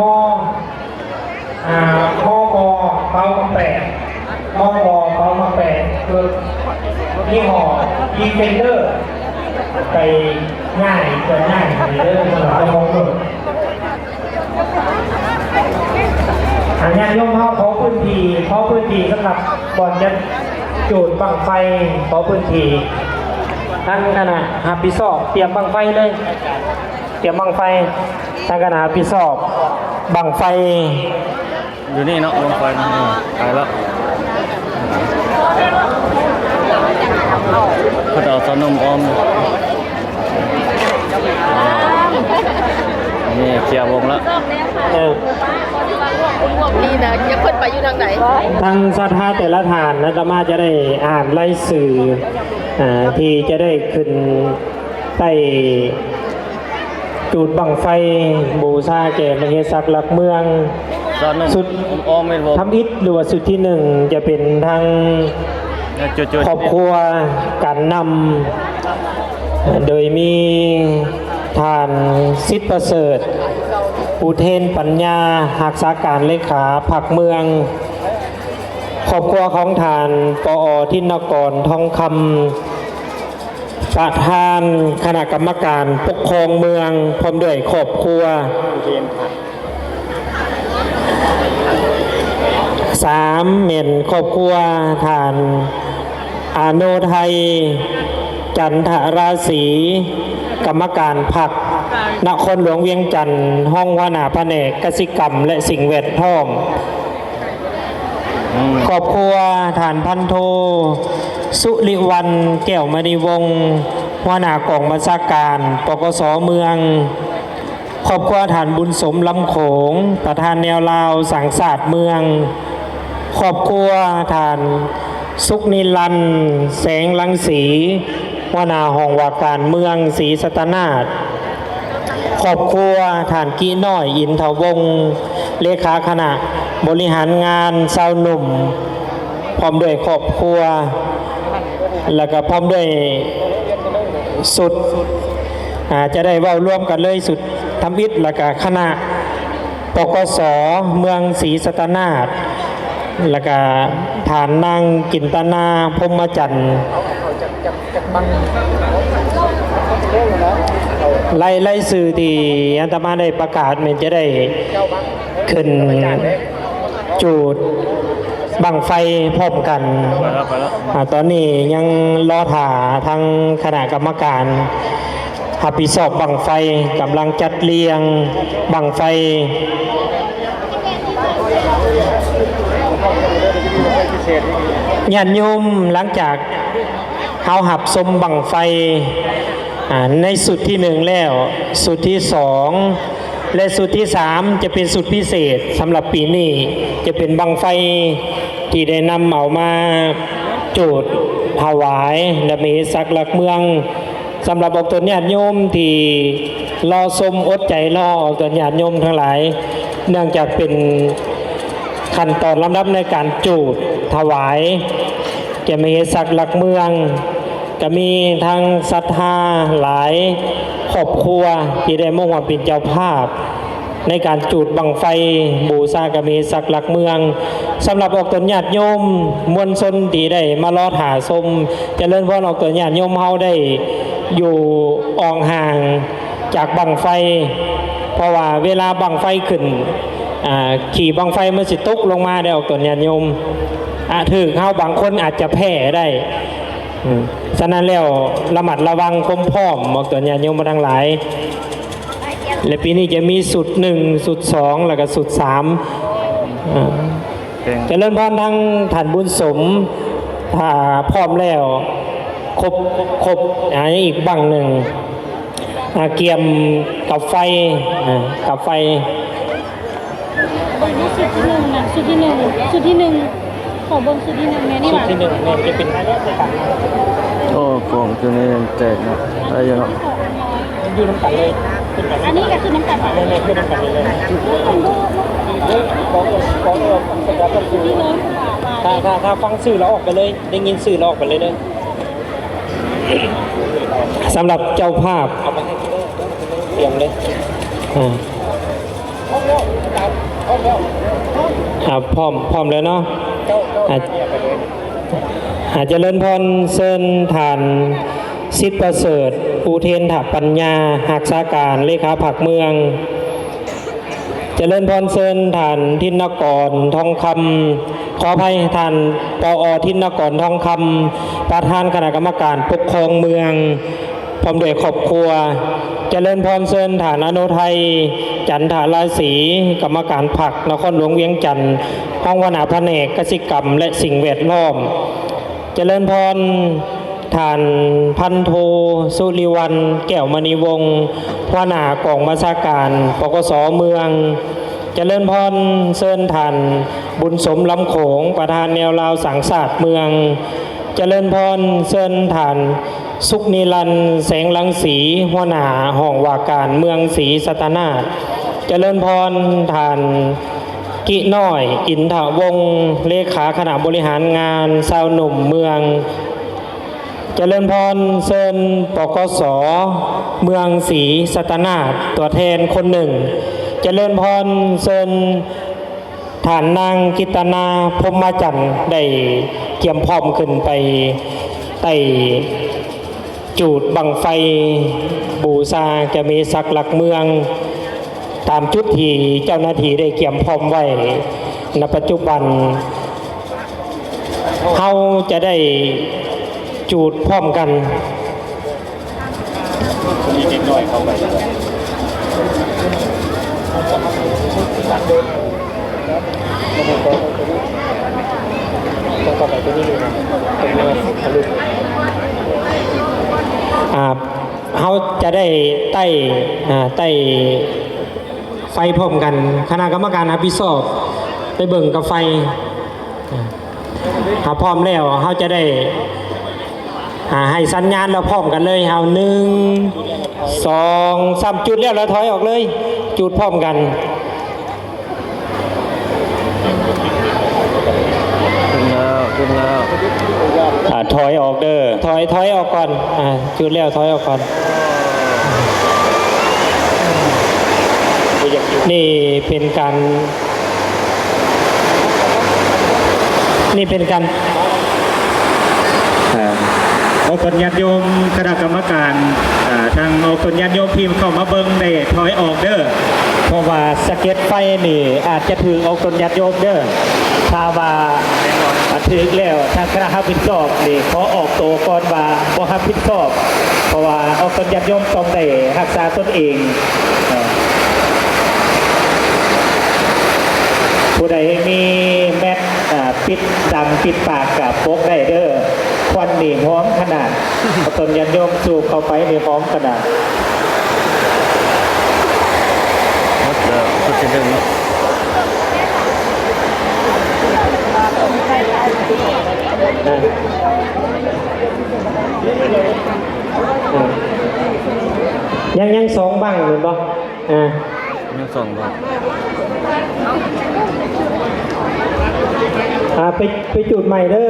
ອ່າ ມບ ເປົາໝາກແປດ ມບ ເປົາໝາກແປດ ລົດຍີ່ຫໍ້ ດີເຟນເດີ ໄປຍ້າຍ ເຄື່ອນຍ້າຍໃຫ້ເດີ ສຳລັບເຈົ້າຂອງລົດ. ອາ ຍາດໂຍມເຮົາຂໍພື້ນທີ່ ຂໍພື້ນທີ່ສຳລັບບ່ອນຈັດຈູດບັ້ງໄຟ ຂໍພື້ນທີ່ ທາງຄະນະຮັບຜິດຊອບຕຽມບັ້ງໄຟເລີຍ ຕຽມບັ້ງໄຟ ທາງຄະນະຮັບຜິດຊອບບັ້ງໄຟ ຢູ່ນີ້ເນາະ ບັ້ງໄຟເນາະ ເອີ ໄປແລ້ວ ເພິ່ນເອົາເຕົ້ານົມອ້ອມ ນີ້ເຄຍວົງແລ້ວ ເອີ ພວກນີ້ນະ ຢາກເພິ່ນໄປຢູ່ທາງໃດ? ທາງສັດທາແຕ່ລະທ່ານ ອາດຕະມາຈະໄດ້ອ່ານລາຍຊື່ ເອີ ທີ່ຈະໄດ້ຂຶ້ນໄປ ຈູດບັ້ງໄຟບູຊາແກ່ມະເຫສັກຫຼັກເມືອງ. ຊຸດທຳອິດ ຫຼືວ່າຊຸດທີໜຶ່ງ ຈະເປັນທາງຄອບຄົວການນຳ ໂດຍມີທ່ານ ສິດປະເສີດ ອຸເທນປັນຍາ ຮັກສາການເລຂາພັກເມືອງ, ຄອບຄົວຂອງທ່ານ ປອ ທິນນະກອນ ທອງຄຳ ປະທານຄະນະກຳມະການປົກຄອງເມືອງ ພ້ອມດ້ວຍຄອບຄົວ. ສາມ ແມ່ນຄອບຄົວທ່ານ ອາໂນໄທ ຈັນທະລາສີ ກຳມະການພັກນະຄອນຫຼວງວຽງຈັນ, ຮອງຫົວໜ້າພະແນກກະສິກຳ ແລະ ສິ່ງແວດລ້ອມ. ອືມ ຄອບຄົວທ່ານພັນໂທ ສຸລິວັນ ແກ້ວມະນີວົງ ຫົວໜ້າກອງບັນຊາການ ປກສ ເມືອງ, ຄອບຄົວທ່ານບຸນສົມ ລຳໂຂງ ປະທານແນວລາວສ້າງຊາດເມືອງ, ຄອບຄົວທ່ານ ສຸກນິລັນ ແສງລັງສີ ຫົວໜ້າຫ້ອງວ່າການເມືອງສີສັດຕະນາດ. ຄອບຄົວ ທ່ານ ກິນ້ອຍ ອິນທະວົງ ເລຂາຄະນະບໍລິຫານງານຊາວໜຸ່ມ ພ້ອມດ້ວຍຄອບຄົວ ແລ້ວກໍພ້ອມດ້ວຍຊຸດ ອາ ຈະໄດ້ເວົ້າລວມກັນເລີຍ ຊຸດທຳອິດ ແລ້ວກໍຄະນະ ປກສ ເມືອງສີສັດຕະນາດ ແລ້ວກະທ່ານນາງ ຈິນຕະນາ ພົມມະຈັນ. ລາຍ ລາຍຊື່ທີ່ອາດຕະມາໄດ້ປະກາດແມ່ນຈະໄດ້ຂຶ້ນຈູດບັ້ງໄຟພ້ອມກັນ. ອາ ຕອນນີ້ຍັງລໍຖ້າທາງຄະນະກຳມະການ ຮັບຜິດຊອບບັ້ງໄຟ ກຳລັງຈັດລຽງບັ້ງໄຟ. ຍາດໂຍມ ຫຼັງຈາກເຮົາຮັບຊົມບັ້ງໄຟ ອາ ໃນຊຸດທີໜຶ່ງແລ້ວ, ຊຸດທີສອງ ແລະ ຊຸດທີສາມ ຈະເປັນຊຸດພິເສດສຳລັບປີນີ້, ຈະເປັນບັ້ງໄຟທີ່ໄດ້ນຳເອົາມາຈູດຖວາຍ ແລະ ມະເຫສັກຫຼັກເມືອງ. ສຳລັບອອກຕົນຍາດໂຍມທີ່ລໍຊົມ ອົດໃຈລໍອອກຕົນຍາດໂຍມທັງຫຼາຍ, ເນື່ອງຈາກເປັນຂັ້ນຕອນລຳດັບໃນການຈູດຖວາຍແກ່ມະເຫສັກຫຼັກເມືອງ, ກະມີທັງສັດທາຫຼາຍຄອບຄົວທີ່ໄດ້ມາຮ່ວມເປັນເຈົ້າພາບ ໃນການຈູດບັ້ງໄຟບູຊາກະເມສັກຫຼັກເມືອງ. ສຳລັບອອກຕົນຍາດໂຍມມວນຊົນທີ່ໄດ້ມາລໍຖ້າຊົມ, ຈະເລີນພອນອອກຕົນຍາດໂຍມເຮົາໄດ້ຢູ່ອ່ອງຫ່າງຈາກບັ້ງໄຟ, ເພາະວ່າເວລາບັ້ງໄຟຂຶ້ນ, ອາ, ຂີ້ບັ້ງໄຟມັນຊິຕົກລົງມາໄດ້ອອກຕົນຍາດໂຍມ, ອາ, ຖືກເຮົາບາງຄົນອາດຈະແພ້ໄດ້. ອາ, ສະນັ້ນແລ້ວ ລະມັດລະວັງຄວາມພ້ອມອອກຕົນຍາດໂຍມທັງຫຼາຍ. ແລະ ປີນີ້ຈະມີຊຸດໜຶ່ງ, ຊຸດສອງ ແລ້ວກໍຊຸດສາມ. ເອີ ເປັນ ຈະເລີນພອນທາງທ່ານບຸນສົມ, ຖ້າພ້ອມແລ້ວ ຄົບ, ຄົບ, ອາ, ອີກບັ້ງໜຶ່ງ, ອາ, ກຽມກັບໄຟ, ອາ, ກັບໄຟ. ເບິ່ງທີ່ຊຸດທີໜຶ່ງນະ, ຊຸດທີໜຶ່ງ, ຊຸດທີໜຶ່ງ ຂໍເບິ່ງຊຸດທີໜຶ່ງແມ່ນນີ້ຫວາ? ຊຸດທີໜຶ່ງແມ່ນຈະເປັນ ໂອ້ ກອງຕົວນີ້ແຕກເນາະ, ໄດ້ຢູ່ເນາະ, ມັນຢູ່ນຳກັນເລີຍ. ອັນນີ້ກໍຄືນຳກັນ ແມ່ນໆ ຄືນຳກັນເລີຍ. ນີ້ເບິ່ງດູ ນີ້ເລີຍ ຖ້າ ຖ້າ ຖ້າຟັງຊື່ແລ້ວອອກໄປເລີຍ, ໄດ້ຍິນຊື່ແລ້ວອອກໄປເລີຍເດີ. ສຳລັບເຈົ້າພາບ ເອົາໄປໃຫ້ເດີ, ຕຽມເລີຍ. ອາ ອາ ພ້ອມ, ພ້ອມແລ້ວເນາະ. ອາ ອາ ຈະເລີນພອນ, ເຊີນທ່ານ ສິດປະເສີດ ອຸເທນທະປັນຍາ, ຮັກສາການເລຂາພັກເມືອງ. ຈະເລີນພອນ, ເຊີນທ່ານ ທິນນະກອນ ທອງຄຳ, ຂໍອະໄພ, ທ່ານ ປອ ທິນນະກອນ ທອງຄຳ, ປະທານຄະນະກຳມະການປົກຄອງເມືອງ ພ້ອມດ້ວຍຄອບຄົວ. ຈະເລີນພອນ, ເຊີນທ່ານ ອະນຸໄທ ຈັນທະລາສີ, ກຳມະການພັກນະຄອນຫຼວງວຽງຈັນ, ຮອງຫົວໜ້າພະແນກກະສິກຳ ແລະ ສິ່ງແວດລ້ອມ. ຈະເລີນພອນ, ທ່ານ ພັນໂທ ສຸລິວັນ ແກ້ວມະນີວົງ, ຫົວໜ້າກອງບັນຊາການ ປກສ ເມືອງ. ຈະເລີນພອນ, ເຊີນທ່ານ ບຸນສົມ ລຳໂຂງ, ປະທານແນວລາວສ້າງຊາດເມືອງ. ຈະເລີນພອນ, ເຊີນທ່ານ ສຸກນິລັນ ແສງລັງສີ, ຫົວໜ້າຫ້ອງວ່າການເມືອງສີສັດຕະນາດ. ຈະເລີນພອນ, ທ່ານ ກິນ້ອຍ ອິນທະວົງ, ເລຂາຄະນະບໍລິຫານງານຊາວໜຸ່ມເມືອງ. ຈະເລີນພອນ, ເຊີນ ປກສ ເມືອງສີສັດຕະນາດ ຕົວແທນຄົນໜຶ່ງ. ຈະເລີນພອນ, ເຊີນ ທ່ານນາງ ຈິດຕະນາ ພົມມະຈັນ ໄດ້ກຽມພ້ອມຂຶ້ນໄປໄຕ້ຈູດບັ້ງໄຟບູຊາກະເມສັກຫຼັກເມືອງ ຕາມຈຸດທີ່ເຈົ້າໜ້າທີ່ໄດ້ກຽມພ້ອມໄວ້. ນະປັດຈຸບັນເຮົາຈະໄດ້ຈູດພ້ອມກັນ. ອາ ເຮົາຈະໄດ້ໄຕ້ ອາ ໄຕ້ໄຟພ້ອມກັນ. ຄະນະກຳມະການຮັບຜິດຊອບໄປເບິ່ງກັບໄຟ. ຖ້າພ້ອມແລ້ວ ເຮົາຈະໄດ້ ອ່າ ໃຫ້ສັນຍານແລ້ວພ້ອມກັນເລີຍ ເຮົາ ໜຶ່ງ ສອງ ສາມ ຈຸດແລ້ວ ແລ້ວຖອຍອອກເລີຍ ຈຸດພ້ອມກັນ. ຂຶ້ນແລ້ວ ຂຶ້ນແລ້ວ ອ່າ ຖອຍອອກເດີ ຖອຍ ຖອຍອອກກ່ອນ ອ່າ ຈຸດແລ້ວຖອຍອອກກ່ອນ. ນີ້ເປັນການ ນີ້ເປັນການ ເອີ ອອກຕົນຍາດໂຍມ ຄະນະກຳມະການ ເອີ ທາງອອກຕົນຍາດໂຍມທີ່ເຂົ້າມາເບິ່ງໄດ້ຖອຍອອກເດີ ເພາະວ່າສະເກັດໄຟນີ້ອາດຈະຖືກອອກຕົນຍາດໂຍມເດີ. ຖ້າວ່າ ອາ ຖືກແລ້ວ ທາງຄະນະຮັບຜິດຊອບນີ້ຂໍອອກໂຕກ່ອນວ່າບໍ່ຮັບຜິດຊອບ ເພາະວ່າອອກຕົນຍາດໂຍມຕ້ອງໄດ້ຮັກສາຕົນເອງ. ເອີ ຜູ້ໃດມີແມັດ ອາ ປິດດັງປິດປາກກະປົກໄດ້ເດີ ຄວັນນີ້ຫອມຂະໜາດ ອອກຕົນຍາດໂຍມສູບເຂົ້າໄປນີ້ຫອມຂະໜາດ. ໝົດແລ້ວ ຊຸດທີໜຶ່ງ. ຍັງ ຍັງສອງບັ້ງແມ່ນບໍ່? ອ່າ ຍັງສອງບັ້ງ ອ່າ ໄປ ໄປຈູດໃໝ່ເດີ.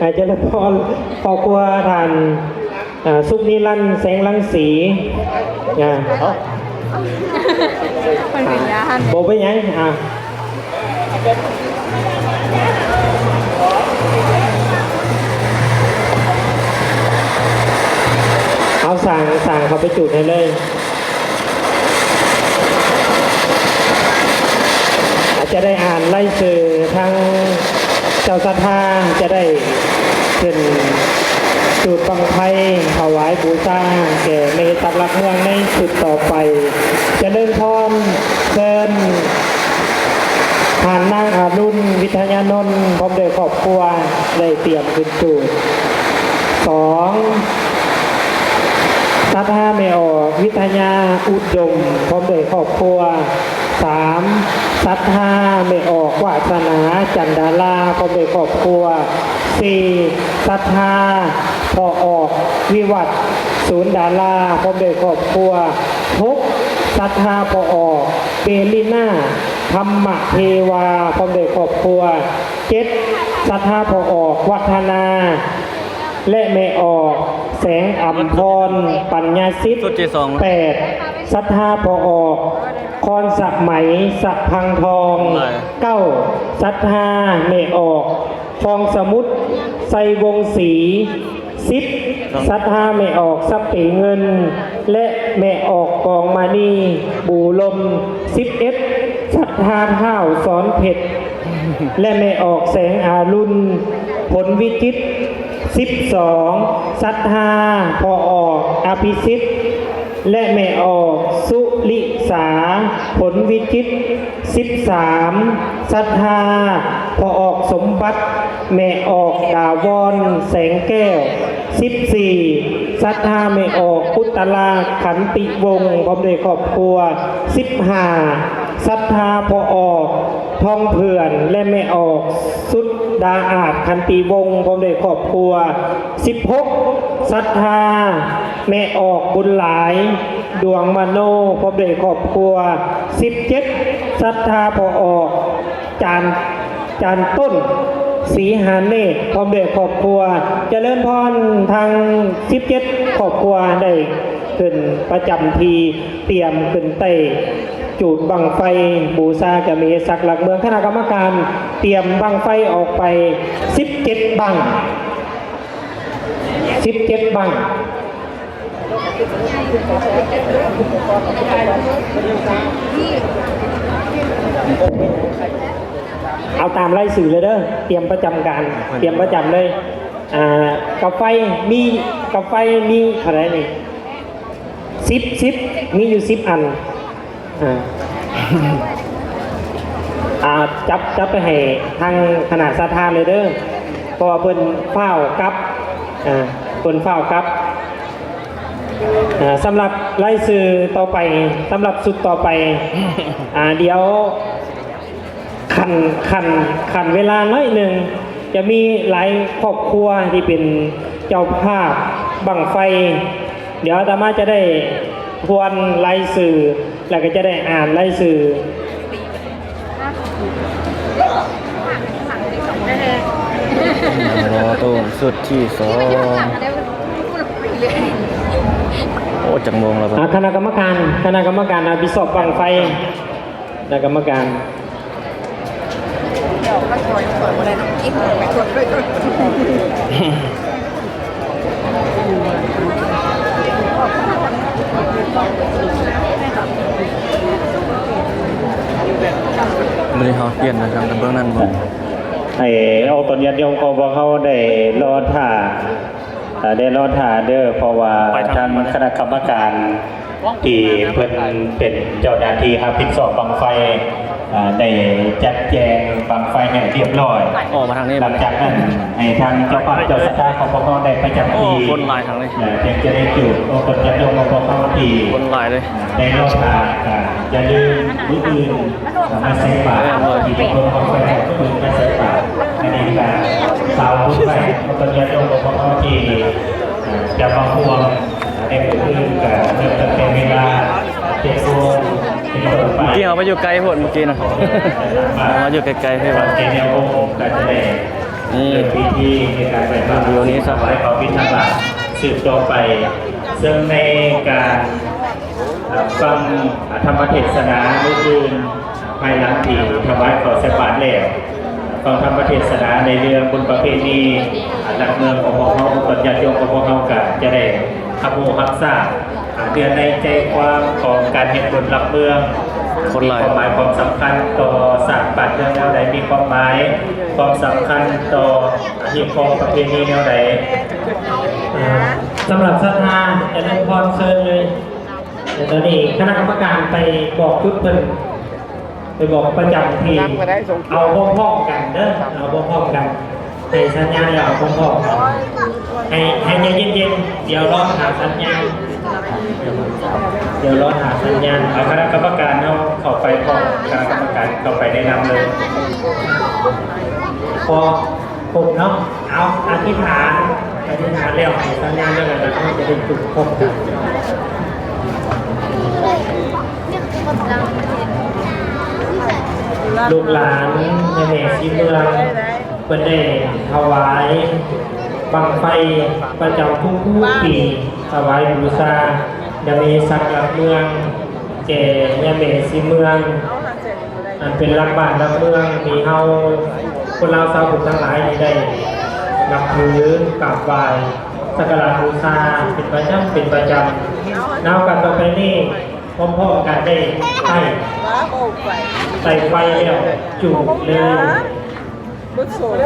ອ່າ ຈະເລີນພອນ ຄອບຄົວທ່ານ ອ່າ ສຸກນິລັນ ແສງລັງສີ ອ່າ ເອົາ ເພິ່ນເປັນຍາຫັ້ນ ບໍ່ເປັນຫຍັງ ອ່າ ເອົາ ສ້າງ ສ້າງເຂົ້າໄປຈູດໃຫ້ເລີຍ. ອາດຈະໄດ້ອ່ານລາຍຊື່ທາງເຈົ້າສັດທາ ຈະໄດ້ຂຶ້ນຈູດບັ້ງໄຟຖວາຍບູຊາແກ່ແມ່ເຮັດສັກຫຼັກເມືອງໃນຊຸດຕໍ່ໄປ. ຈະເລີນພອນ ເຊີນທ່ານນາງອາລຸນ ວິທະຍານົນ ພ້ອມດ້ວຍຄອບຄົວ ໄດ້ຕຽມຂຶ້ນຈູດ. ສອງ ສັດທາແມ່ອອກ ວິທະຍາອຸດົມ ພ້ອມດ້ວຍຄອບຄົວ. ສາມ ສັດທາແມ່ອອກ ວາສະໜາ ຈັນດາລາ ພ້ອມດ້ວຍຄອບຄົວ. ສີ່ ສັດທາພໍ່ອອກ ວິວັດ ສູນດາລາ ພ້ອມດ້ວຍຄອບຄົວ. ຫົກ ສັດທາພໍ່ອອກ ເປລິນາ ທຳມະເທວາ ພ້ອມດ້ວຍຄອບຄົວ. ເຈັດ ສັດທາພໍ່ອອກ ວັດທະນາ ແລະ ແມ່ອອກ ແສງອຳພອນ ປັນຍາສິດ. ຊຸດທີສອງ ແປດ ສັດທາພໍ່ອອກ ຄອນສະໄໝ ສະພັງທອງ. ເກົ້າ ສັດທາແມ່ອອກ ຟອງສະໝຸດ ໄຊວົງສີ. ສິບ ສັດທາແມ່ອອກ ສະເປເງິນ ແລະ ແມ່ອອກ ກອງມະນີ ບູລົມ. ສິບເອັດ ສັດທາທ້າວ ສອນເພັດ ແລະ ແມ່ອອກ ແສງອາລຸນ ຜົນວິຈິດ. ສິບສອງ ສັດທາພໍ່ອອກ ອະພິສິດ ແລະ ແມ່ອອກ ສຸລິສາ ຜົນວິຈິດ. ສິບສາມ ສັດທາພໍ່ອອກ ສົມບັດ ແມ່ອອກ ດາວອນ ແສງແກ້ວ. ສິບສີ່ ສັດທາແມ່ອອກ ອຸດຕະລາ ຂັນຕິວົງ ພ້ອມດ້ວຍຄອບຄົວ. ສິບຫ້າ ສັດທາພໍ່ອອກ ທອງເຜື່ອນ ແລະ ແມ່ອອກ ສຸດດາອາດ ຂັນຕິວົງ ພ້ອມດ້ວຍຄອບຄົວ. ສິບຫົກ ສັດທາແມ່ອອກ ບຸນຫຼາຍ ດວງມະໂນ ພ້ອມດ້ວຍຄອບຄົວ. ສິບເຈັດ ສັດທາພໍ່ອອກ ຈານ ຈານຕົ້ນ ສີຫາເນດ ພ້ອມດ້ວຍຄອບຄົວ. ຈະເລີນພອນ ທັງສິບເຈັດຄອບຄົວໄດ້ຂຶ້ນປະຈຳທີ່ ຕຽມຂຶ້ນໄຕ້ຈູດບັ້ງໄຟບູຊາເຈົ້າແມ່ເຮັດສັກຫຼັກເມືອງ. ຄະນະກຳມະການຕຽມບັ້ງໄຟອອກໄປສິບເຈັດບັ້ງ ສິບເຈັດບັ້ງ. ເອົາຕາມລາຍຊື່ເລີຍເດີ ຕຽມປະຈຳການ ຕຽມປະຈຳເລີຍ. ອ່າ ກັບໄຟມີ ກັບໄຟມີເທົ່າໃດນີ້? ສິບ ສິບ ມີຢູ່ສິບອັນ. ອ່າ ອ່າ ຈັບ ຈັບໄປໃຫ້ທາງຄະນະສັດທາເລີຍເດີ ເພາະວ່າເພິ່ນຟ້າວກັບ ອ່າ ເພິ່ນຟ້າວກັບ. ອ່າ ສຳລັບລາຍຊື່ຕໍ່ໄປ ສຳລັບຊຸດຕໍ່ໄປ ອ່າ ດຽວ ຂັ້ນ ຂັ້ນ ຂັ້ນເວລາໜ້ອຍໜຶ່ງ ຈະມີຫຼາຍຄອບຄົວທີ່ເປັນ ເຈົ້າພາບບັ້ງໄຟ. ດຽວອາດຕະມາຈະໄດ້ທວນລາຍຊື່ ແລ້ວກໍຈະໄດ້ອ່ານລາຍຊື່. ໂອ້ ຊຸດທີສອງ. ໂອ້ ຈັກໂມງແລ້ວ? ອ່າ ຄະນະກຳມະການ ຄະນະກຳມະການຮັບຜິດຊອບບັ້ງໄຟ. ຄະນະກຳມະການ ມື້ນີ້ເຮົາປ່ຽນໄປທາງເບື້ອງນັ້ນບໍ່? ໃຫ້ອອກຕົນຍາດໂຍມຂອງພວກເຮົາໄດ້ລໍຖ້າ ເອີ ໄດ້ລໍຖ້າເດີ ເພາະວ່າທາງຄະນະກຳມະການທີ່ເພິ່ນເປັນເຈົ້າໜ້າທີ່ຮັບຜິດຊອບບັ້ງໄຟ ເອີ ໄດ້ຈັດແຈງບັ້ງໄຟໃຫ້ຮຽບຮ້ອຍ. ອອກມາທາງນີ້ ຫຼັງຈາກນັ້ນໃຫ້ທາງເຈົ້າພາບເຈົ້າສັດທາຂອງພວກເຮົາໄດ້ປະຈຳທີ່ ຄົນຫຼາຍທາງນີ້ ເອີ ຈຶ່ງຈະໄດ້ຈູດອອກຕົນຍາດໂຍມຂອງພວກເຮົາທີ່ ຄົນຫຼາຍເລີຍ ເອີ ໄດ້ລໍຖ້າ. ກໍຢ່າລືມມື້ອື່ນ ມາໃສ່ບາດທີ່ເພິ່ນເອົາໄປໃຫ້ຄົນອື່ນມາໃສ່ບາດ. ອັນນີ້ກໍຝາກບຸນໄວ້ກັບຍາດໂຍມຂອງເຮົາທີ່ຈະມາຮ່ວມໃນມື້ອື່ນ ກໍເລີ່ມຕັ້ງແຕ່ເວລາເຈັດໂມງເປັນຕົ້ນໄປ. ເມື່ອກີ້ເຮົາໄປຢູ່ໃກ້ໂພດ ເມື່ອກີ້ນະ ເຮົາຢູ່ໃກ້ໆ ເພິ່ນວ່າ ແກ່ແນວອົງກໍຈະໄດ້ ນີ້ ເລີ່ມພິທີໃນການໄຫວ້ພະ ວິວນີ້ຊະ ຖວາຍເຂົ້າບິນທະບາດສືບຕໍ່ໄປ. ເຊິ່ງໃນການ ເອີ ຟັງ ເອີ ທຳມະເທດສະໜາມື້ອື່ນ ພາຍຫຼັງທີ່ຖວາຍເຂົ້າໃສ່ບາດແລ້ວ, ຟັງທຳມະເທດສະໜາໃນເລື່ອງບຸນປະເພນີ ເອີ ຫຼັກເມືອງຂອງພວກເຮົາ, ບຸນຍາດໂຍມຂອງພວກເຮົາກໍຈະໄດ້ຮັບຮູ້ຮັບຊາບ ເອີ ເນື້ອໃນໃຈຄວາມຂອງການເຮັດບຸນຫຼັກເມືອງ ມີຄວາມໝາຍຄວາມສຳຄັນຕໍ່ຊາດບ້ານເມືອງແນວໃດ, ມີຄວາມໝາຍຄວາມສຳຄັນຕໍ່ຮີດຄອງປະເພນີແນວໃດ. ເອີ ສຳລັບສັດທາ ຈະເລີນພອນ ເຊີນເລີຍ. ແຕ່ຕອນນີ້ຄະນະກຳມະການໄປບອກຈຸດເພິ່ນ ໄປບອກປະຈຳທີ່ ເອົາພ້ອມໆກັນເດີ ເອົາພ້ອມໆກັນ ໃຫ້ສັນຍານແລ້ວເອົາພ້ອມໆກັນ ໃຫ້ ໃຫ້ໃຈເຢັນໆ ດຽວລໍຖ້າສັນຍານ ດຽວລໍຖ້າສັນຍານ. ເອົາຄະນະກຳມະການເຮົາເຂົ້າໄປພ້ອມ ຄະນະກຳມະການເຂົ້າໄປແນະນຳເລີຍ ເພາະ ຄົບເນາະ. ເອົາ ອະທິຖານ ອະທິຖານແລ້ວໃຫ້ສັນຍານແລ້ວ ແລ້ວເຮົາຈະໄດ້ຈຸດພົບກັນ. ລູກຫຼານແມ່ສີເມືອງ ເພິ່ນໄດ້ຖວາຍບັ້ງໄຟປະຈຳທຸກໆປີ ຖວາຍບູຊາ ແລະ ມີສັກຫຼັກເມືອງ ແກ່ຍາແມ່ສີເມືອງ ອັນເປັນຫຼັກບ້ານຫຼັກເມືອງ ທີ່ເຮົາຄົນລາວຊາວພຸດທັງຫຼາຍນີ້ໄດ້ນັບຖືກາບໄຫວ້ສັກກາລະບູຊາເປັນປະຈຳ ເປັນປະຈຳ. ແລ້ວກໍຕໍ່ໄປນີ້ ພ້ອມໆກັນໄດ້ໄຕ້ ໄຕ້ໄຟແລ້ວຈູດເລີຍ. ບໍ່ໂສດເດ້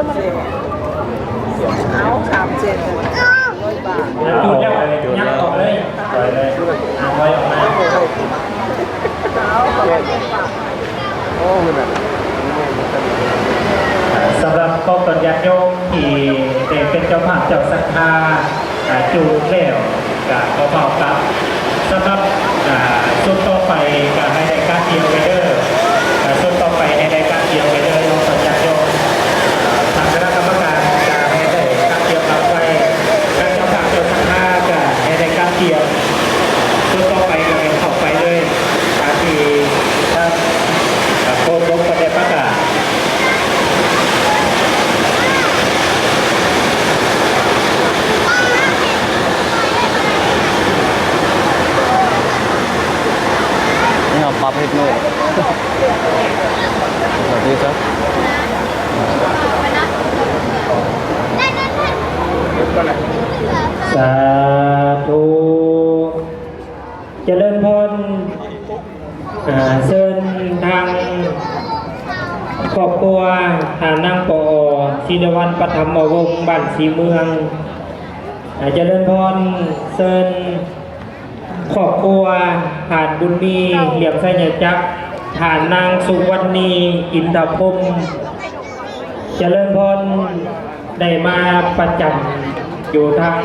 ເອົາ ສາມເຈັດ ຮ້ອຍບາດ ແລ້ວຈູດແລ້ວຍັບອອກເລີຍ ຖອຍອອກມາ. ສຳລັບພວກຕາຍາດໂຍມທີ່ໄດ້ເປັນເຈົ້າພາບເຈົ້າສັດທາ ອ່າ ຈູດແລ້ວກະຂໍເຝົ້າກັບ. ສຳລັບ ອ່າ ຊຸດຕໍ່ໄປກະໃຫ້ໄດ້ກະກຽມໄປເດີ ອ່າ ຊຸດຕໍ່ໄປໃຫ້ໄດ້ກະກຽມໄປເດີເນາະ ຍາດໂຍມ. ທາງຄະນະກຳມະການກະໃຫ້ໄດ້ກະກຽມບັ້ງໄຟ ທາງເຈົ້າພາບເຈົ້າສັດທາກະໃຫ້ໄດ້ກະກຽມ. ຊຸດຕໍ່ໄປກະແມ່ນເຂົ້າໄປເລີຍ ຕາມທີ່ທາງ ອ່າ ໂຄສົກເພິ່ນໄດ້ປະກາດ. ນີ້ເຮົາປັບເຮັດມື້ ສະຫວັດດີຊະ. ສາທຸ ຈະເລີນພອນ. ເຊີນທາງຄອບຄົວທ່ານນາງ ປອ ສີລະວັນ ປະຖຳມະວົງ ບ້ານສີເມືອງ. ຈະເລີນພອນ ເຊີນຄອບຄົວທ່ານບຸນມີ ຫຼຽມໄຊຍະຈັກ, ທ່ານນາງ ສຸວັນນີ ອິນທະພົມ. ຈະເລີນພອນ ໄດ້ມາປະຈຳຢູ່ທາງ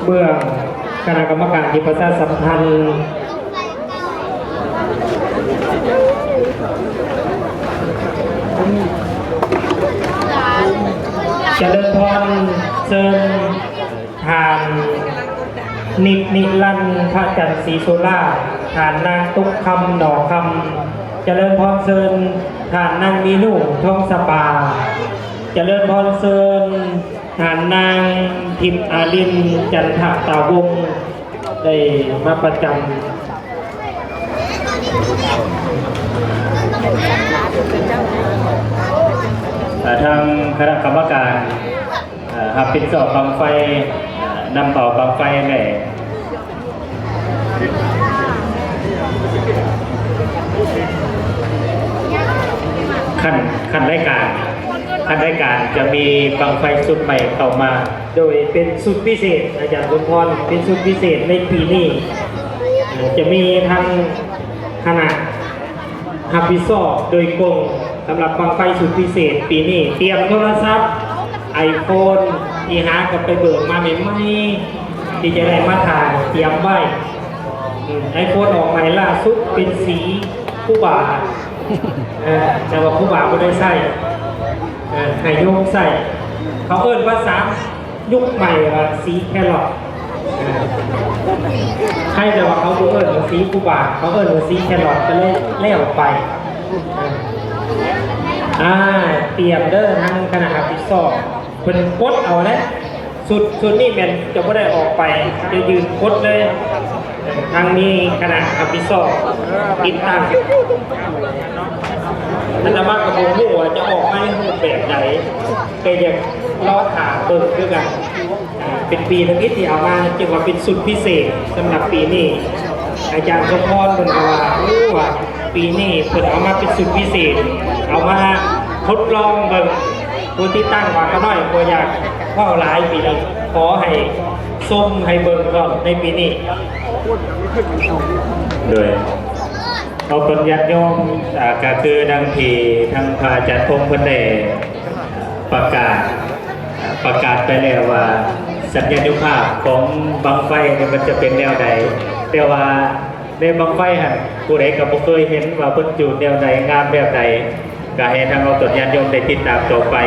ເບື້ອງຄະນະກຳມະການທີ່ປະຊາສຳພັນ. ຈະເລີນພອນ ເຊີນ ທ່ານນິດ ນິລັນ ພະຈັນ ສີໂສລາ, ທ່ານນາງຕຸກຄຳ ໜໍ່ຄຳ, ຈະເລີນພອນເຊີນ ທ່ານນາງມີນູ ທອງສະປາ, ຈະເລີນພອນເຊີນ ທ່ານນາງທິບອາລິນ ຈັນທະຕາວົງ ໄດ້ມາປະຈຳ ເອີ່ ທາງຄະນະກຳມະການ ເອີ່ ຮັບຜິດຊອບບັ້ງໄຟ ເອີ່ ນຳເອົາບັ້ງໄຟແມ່ ຂັ້ນ ຂັ້ນລາຍການ ຂັ້ນລາຍການຈະມີບັ້ງໄຟຊຸດໃໝ່ເຂົ້າມາ ໂດຍເປັນຊຸດພິເສດ ອາຈານສົມພອນ ເປັນຊຸດພິເສດໃນປີນີ້ ເອີ່ ຈະມີທັງຄະນະ ຮັບຜິດຊອບໂດຍກົງສຳລັບບັ້ງໄຟຊຸດພິເສດປີນີ້. ຕຽມໂທລະສັບໄອໂຟນທີ່ຫາກັນໄປເບີກມາໃໝ່ໆ ທີ່ຈະໄດ້ມາຖ່າຍ ຕຽມໄວ້. ອືມ ໄອໂຟນອອກໃໝ່ລ່າສຸດເປັນສີຄູບາ ເອີ ແຕ່ວ່າຄູບາບໍ່ໄດ້ໃຊ້ ເອີ ໃຫ້ໂຍມໃຊ້. ເຂົາເອີ້ນພາສາ ຍຸກໃໝ່ວ່າສີແຄຣອດ ເອີ ໃຜແຕ່ວ່າເຂົາບໍ່ເອີ້ນວ່າສີຄູບາ ເຂົາເອີ້ນວ່າສີແຄຣອດ ກໍເລີຍແລ້ວໄປ. ເອີ ອາ ຕຽມເດີ ທາງຄະນະຮັບຜິດຊອບເພິ່ນກົດເອົາແຫຼະ ຊຸດ ຊຸດນີ້ແມ່ນຈະບໍ່ໄດ້ອອກໄປ ຈະຢືນກົດເລີຍ. ທາງນີ້ຄະນະຮັບຜິດຊອບຕິດຕັ້ງ ອາດຕະມາກໍບໍ່ຮູ້ວ່າຈະອອກມາໃນຮູບແບບໃດ ກໍຢາກລໍຖ້າເບິ່ງຄືກັນ. ເປັນປີທຳອິດທີ່ເອົາມາ ຈຶ່ງວ່າເປັນຊຸດພິເສດສຳລັບປີນີ້. ອາຈານສົມພອນເພິ່ນກໍວ່າ ໂອ້ ວ່າປີນີ້ເພິ່ນເອົາມາເປັນຊຸດພິເສດ ເອົາມາທົດລອງເບິ່ງ. ຜູ້ຕິດຕັ້ງວ່າຂ້ານ້ອຍບໍ່ຢາກເວົ້າຫຼາຍ ປີນີ້ຂໍໃຫ້ຊົມໃຫ້ເບິ່ງກ່ອນໃນປີນີ້. ໂດຍ ອອກຕົນຍາດໂຍມ ອາ ກໍຄືດັ່ງທີ່ທາງພະອາຈານພົງເພິ່ນໄດ້ປະກາດ ອາ ປະກາດໄປແລ້ວວ່າ ສັນຍານຸພາບຂອງບັ້ງໄຟນີ້ມັນຈະເປັນແນວໃດ, ແຕ່ວ່າ ໃນບັ້ງໄຟຫັ້ນ ຜູ້ໃດກໍບໍ່ເຄີຍເຫັນວ່າເພິ່ນຈູດແນວໃດ ງາມແບບໃດ, ກໍໃຫ້ທາງອອກຕົນຍາດໂຍມໄດ້ຕິດຕາມຕໍ່ໄປ.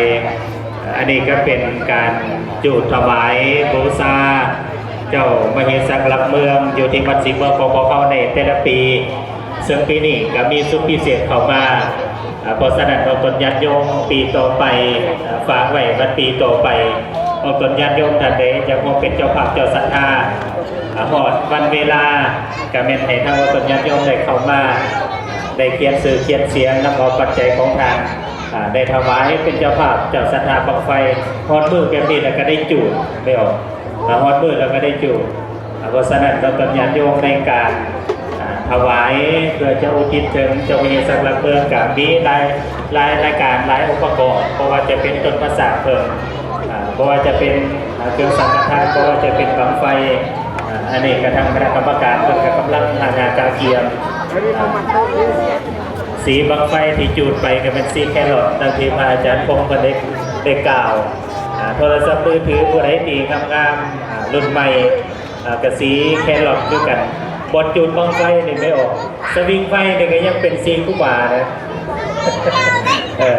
ອັນນີ້ກໍເປັນການຈູດຖວາຍບູຊາເຈົ້າມະເຫສັກຫຼັກເມືອງ ຢູ່ທີ່ວັດສີເມືອງຂອງພວກເຮົາໃນແຕ່ລະປີ, ເຊິ່ງປີນີ້ກໍມີຊຸດພິເສດເຂົ້າມາ. ອາ ເພາະສະນັ້ນ ອອກຕົນຍາດໂຍມປີຕໍ່ໄປ ອາ ຝາກໄວ້ວັນປີຕໍ່ໄປ, ອອກຕົນຍາດໂຍມທ່ານໃດຢາກຮ່ວມເປັນເຈົ້າພາບເຈົ້າສັດທາ ອາ ຮອດວັນເວລາ ກະແມ່ນໃຫ້ທາງອອກຕົນຍາດໂຍມໄດ້ເຂົ້າມາ ໄດ້ຂຽນຊື່ຂຽນສຽງ ນຳເອົາປັດໄຈຂອງທ່ານ ອາ ໄດ້ຖວາຍເປັນເຈົ້າພາບເຈົ້າສັດທາບັ້ງໄຟ. ຮອດມື້ແບບນີ້ແລ້ວກະໄດ້ຈູດ ແມ່ນບໍ່? ອາ ຮອດມື້ແລ້ວກະໄດ້ຈູດ. ອາ ເພາະສະນັ້ນ ອອກຕົນຍາດໂຍມໃນການ ອາ ຖວາຍເພື່ອຈະອຸທິດເຖິງເຈົ້າພະຍາສັກຫຼັກເມືອງ ກະມີຫຼາຍ ຫຼາຍລາຍການ ຫຼາຍອົງປະກອບ, ບໍ່ວ່າຈະເປັນຕົ້ນພາສາເພິ່ນ ອາ ບໍ່ວ່າຈະເປັນ ອາ ເຄື່ອງສັງຄະທານ, ບໍ່ວ່າຈະເປັນບັ້ງໄຟ, ອາ ອັນນີ້ກະທາງຄະນະກຳມະການເພິ່ນກະກຳລັງຫາງານກະກຽມ. ອາ ສີບັ້ງໄຟທີ່ຈູດໄປກະແມ່ນສີແຄຣອດ ດັ່ງທີ່ພະອາຈານພົງເພິ່ນໄດ້ ໄດ້ກ່າວ. ອາ ໂທລະສັບມືຖືຜູ້ໃດທີ່ງາມໆ ອາ ລຸ້ນໃໝ່ ອາ ກະສີແຄຣອດຄືກັນ. ບ່ອນຈູດບັ້ງໄຟນີ້ແມ່ນອອກ ສະວິງໄຟນີ້ກະຍັງເປັນສີຄູບານະ. ເອີ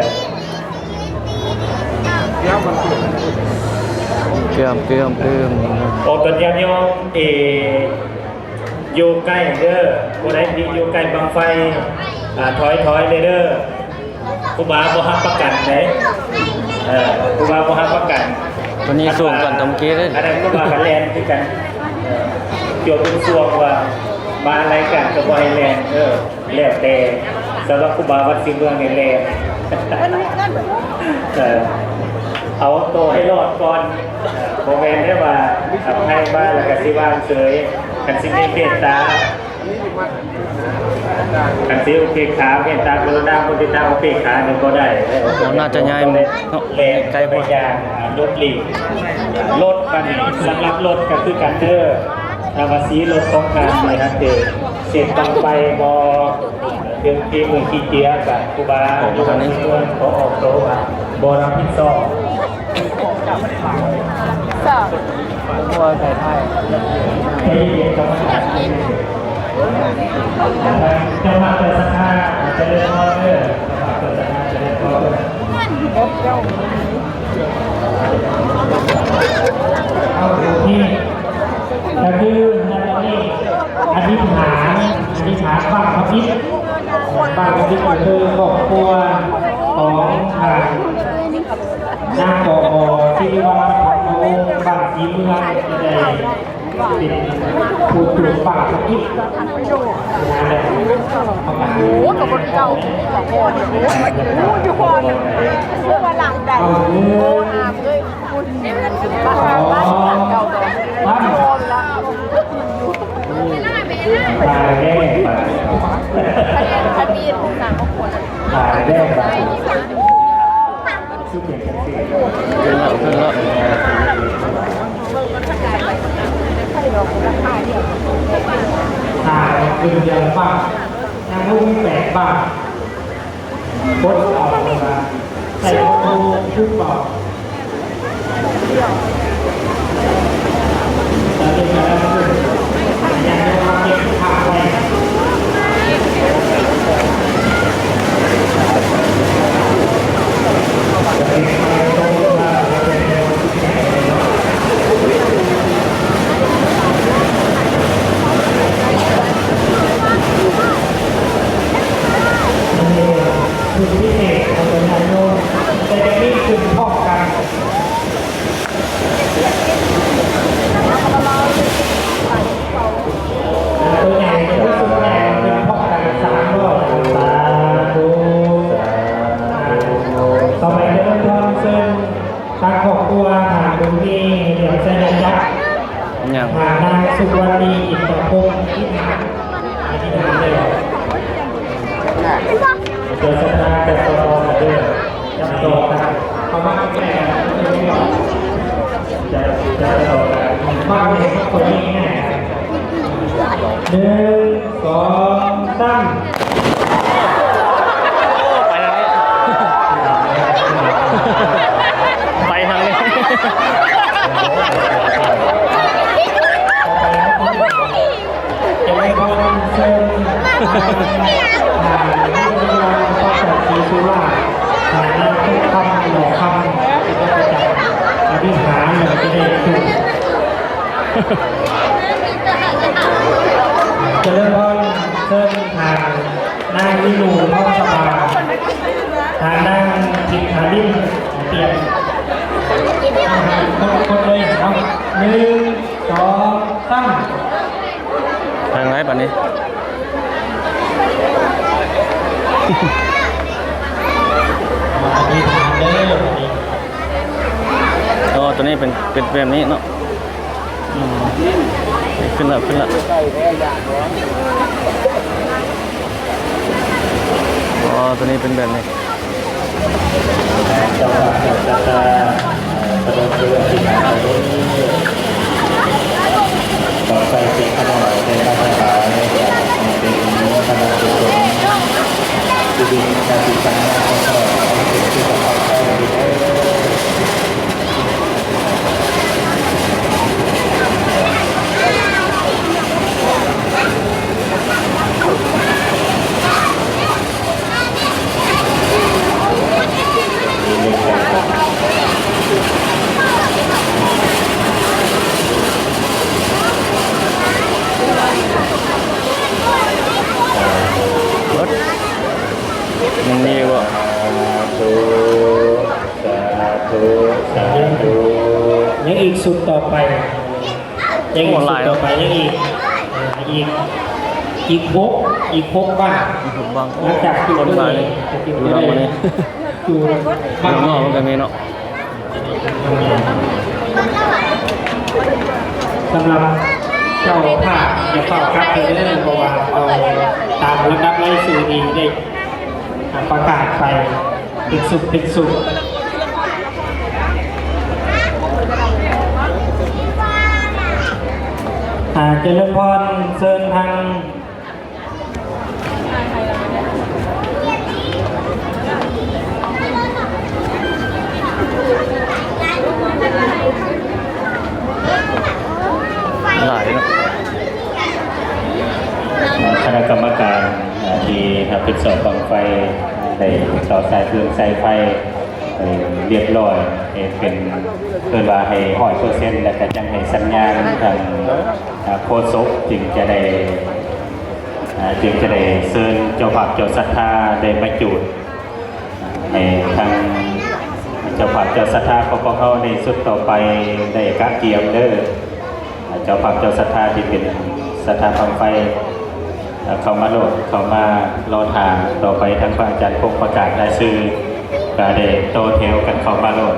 ເກືອມ ເກືອມ ເກືອມ ອອກຕົນຍາດໂຍມທີ່ຢູ່ໃກ້ເດີ, ຜູ້ໃດທີ່ຢູ່ໃກ້ບັ້ງໄຟ ອາ ຖອຍ ຖອຍເລີຍເດີ. ຄູບາບໍ່ຮັບປະກັນເດ້. ເອີ ຄູບາບໍ່ຮັບປະກັນ. ຕົວນີ້ສູງກວ່າຕົວເມື່ອກີ້ເດ້. ອັນນັ້ນຄູບາກໍແລ່ນຄືກັນ. ເອີ ໂຈດເປັນຊ່ວງວ່າມາລາຍການກໍບໍ່ໃຫ້ແລ່ນ. ເອີ ແລ້ວແຕ່. ສຳລັບຄູບາວັດສີເມືອງນີ້ແລ່ນ. ເອີ ເອົາໂຕໃຫ້ລອດກ່ອນ. ເອີ ບໍ່ແມ່ນໄດ້ວ່າໃຜມາແລ້ວກໍຊິວາງເສີຍ. ຄັນຊິມີເມດຕາ ຄັນຊິອຸເບກຂາ ເມດຕາ ກະລຸນາ ມຸທິຕາ ອຸເບກຂານີ້ບໍ່ໄດ້. ໂອ້ ໜ້າຈະໃຫຍ່ເນາະ ແລ່ນໄກໂພດ. ຢ່າງ ອາ ຫຼົບຫຼີກ ລົດບັດນີ້ ສຳລັບລົດກໍຄືກັນເດີ. ຖ້າວ່າສີລົດຂອງທ່ານນີ້ຫາກຖືກເສດບັ້ງໄຟບໍ່ ເລື່ອງທີ່ມືຂີ້ເຈຍກະຄູບາຢູ່ວັດສີເມືອງຂໍອອກໂຕວ່າບໍ່ຮັບຜິດຊອບ. ໃຈເຢັນໆ ເຈົ້າພາບເຈົ້າສະຖານະ ຈະເລີນພອນເດີ. ເຈົ້າພາບເຈົ້າສະຖານະ ຈະເລີນພອນເດີ. ເອົາ ທີ່ ເປັນຜູ້ຈູດປາກະຕິບ ໂອ້ ກະບໍ່ເກົ່າ ໂອ້ ຢູ່ກ່ອນ ເພາະວ່າຫຼັງໃດ ໂອ້ ຫາມເລີຍ ໂອ້ ປາກະຕິບ ປາກະຕິບ ປາກະຕິບ ປາກະຕິບ ປາກະຕິບ ປາກະຕິບ ປາກະຕິບ ປາກະຕິບ ຂຶ້ນແລ້ວ ຂຶ້ນແລ້ວ ອ່າ ຂຶ້ນເຮືອນຟ້າ ນາງລູກມີແປດບ້ານ ຄົນເອົາເວລາໃສ່ຂອງຜູ້ເປົ່າ ຕໍ່ໄປເດີ ຂໍເຊີນທາງຄອບຄົວ ທ່ານບຸນມີ ເຫຼື້ອມໄຊ ນາຍັກ ທ່ານນາງ ສຸວັນນີ ອິນຕະພົງ ອະທິຖານ ອະທິຖານເດີ ເຈົ້າສັດທາຈັບຕໍ່ກັນເດີ ຈັບຕໍ່ກັນ ເຂົ້າມາໃກ້ໆກັນ ຈັບ ຈັບຕໍ່ກັນ ຟັງໃຫ້ຄົນນີ້ງ່າຍ ໜຶ່ງ ສອງ ສາມ ໄປທາງນີ້ ໄປທາງນີ້ ຈະໄດ້ເຊີນ ອ່າ ວິທະຍາລັຍພະຈັນສີສຸລາ ອ່າ ນາງທຸກຄຳ ຫຼໍ່ຄຳ ທີ່ຈະໄປຈັດອະທິຖານ ແລ້ວກໍຈະໄດ້ຖືກ ຈະເລີນພອນ ເຊີນທ່ານນາງວິນູ ທອງສະບາ ທ່ານນາງທິດທາລິນ ຕຽມ ຄົນ ຄົນເລີຍເນາະ ໜຶ່ງ ສອງ ສາມ ທາງໃດບັດນີ້ ມາອະທິຖານເດີບັດນີ້ ອໍ ຕົວນີ້ເປັນ ເປັນແບບນີ້ເນາະ. ອືມ ຂຶ້ນແລ້ວ ຂຶ້ນແລ້ວ ອໍ ຕົວນີ້ເປັນແບບນີ້ ເຈົ້າພາບເຈົ້າສັດທາ ເອີ ປະດົມເພື່ອອະທິຖານເອົາເດີ ຂໍໃສ່ເປັນຂະໜ້ອຍ ໃສ່ມາຖວາຍ ເປັນຂະນະກຸສົນ ທີ່ດິນການສຶກສາຂອງເຮົາ ໃຫ້ເປັນສຸຂະພາບເຈົ້າເດີ. ຍັງມີບໍ່? ສາທຸ ສາທຸ ສາທຸ ຍັງອີກຊຸດຕໍ່ໄປ ຍັງອີກຊຸດຕໍ່ໄປ ຍັງອີກ ເອີ ອີກ ອີກຫົກ ອີກຫົກບ້ານ ອີກຫົກບ້ານ ຫຼັງຈາກຈຸດນີ້ ຈຸດນີ້ ຢູ່ນອກມັນກໍມີເນາະ ສຳລັບເຈົ້າພາບຢ່າຟ້າວກັບເດີ ເພາະວ່າເອົາຕາມລຳດັບລາຍຊື່ທີ່ໄດ້ ອ່າ ປະກາດໄປເປັນຊຸດເປັນຊຸດ ອ່າ ຈະເລີນພອນ ເຊີນທາງ ຫຼາຍເນາະ ຄະນະກຳມະການ ອ່າ ທີ່ຮັບຜິດຊອບບັ້ງໄຟ ໄດ້ຕໍ່ສາຍເຄື່ອງສາຍໄຟ ໃຫ້ລຽບລ້ອຍ ໃຫ້ເປັນ ເອີ້ນວ່າໃຫ້ຮ້ອຍເປີເຊັນ ແລ້ວກະຈັ່ງໃຫ້ສັນຍານທາງ ອ່າ ໂຄສົກ ຈຶ່ງຈະໄດ້ ອ່າ ຈຶ່ງຈະໄດ້ເຊີນເຈົ້າພາບເຈົ້າສັດທາໄດ້ມາຈູດ ໃຫ້ທາງເຈົ້າພາບເຈົ້າສັດທາຂອງພວກເຮົາໃນຊຸດຕໍ່ໄປໄດ້ກະກຽມເດີ. ເຈົ້າພາບເຈົ້າສັດທາທີ່ເປັນສັດທາບັ້ງໄຟ ເຂົ້າມາໂລດ ເຂົ້າມາລໍຖ້າ. ຕໍ່ໄປທາງພະອາຈານພົງປະກາດລາຍຊື່ ກະໄດ້ຕໍ່ແຖວກັນເຂົ້າມາໂລດ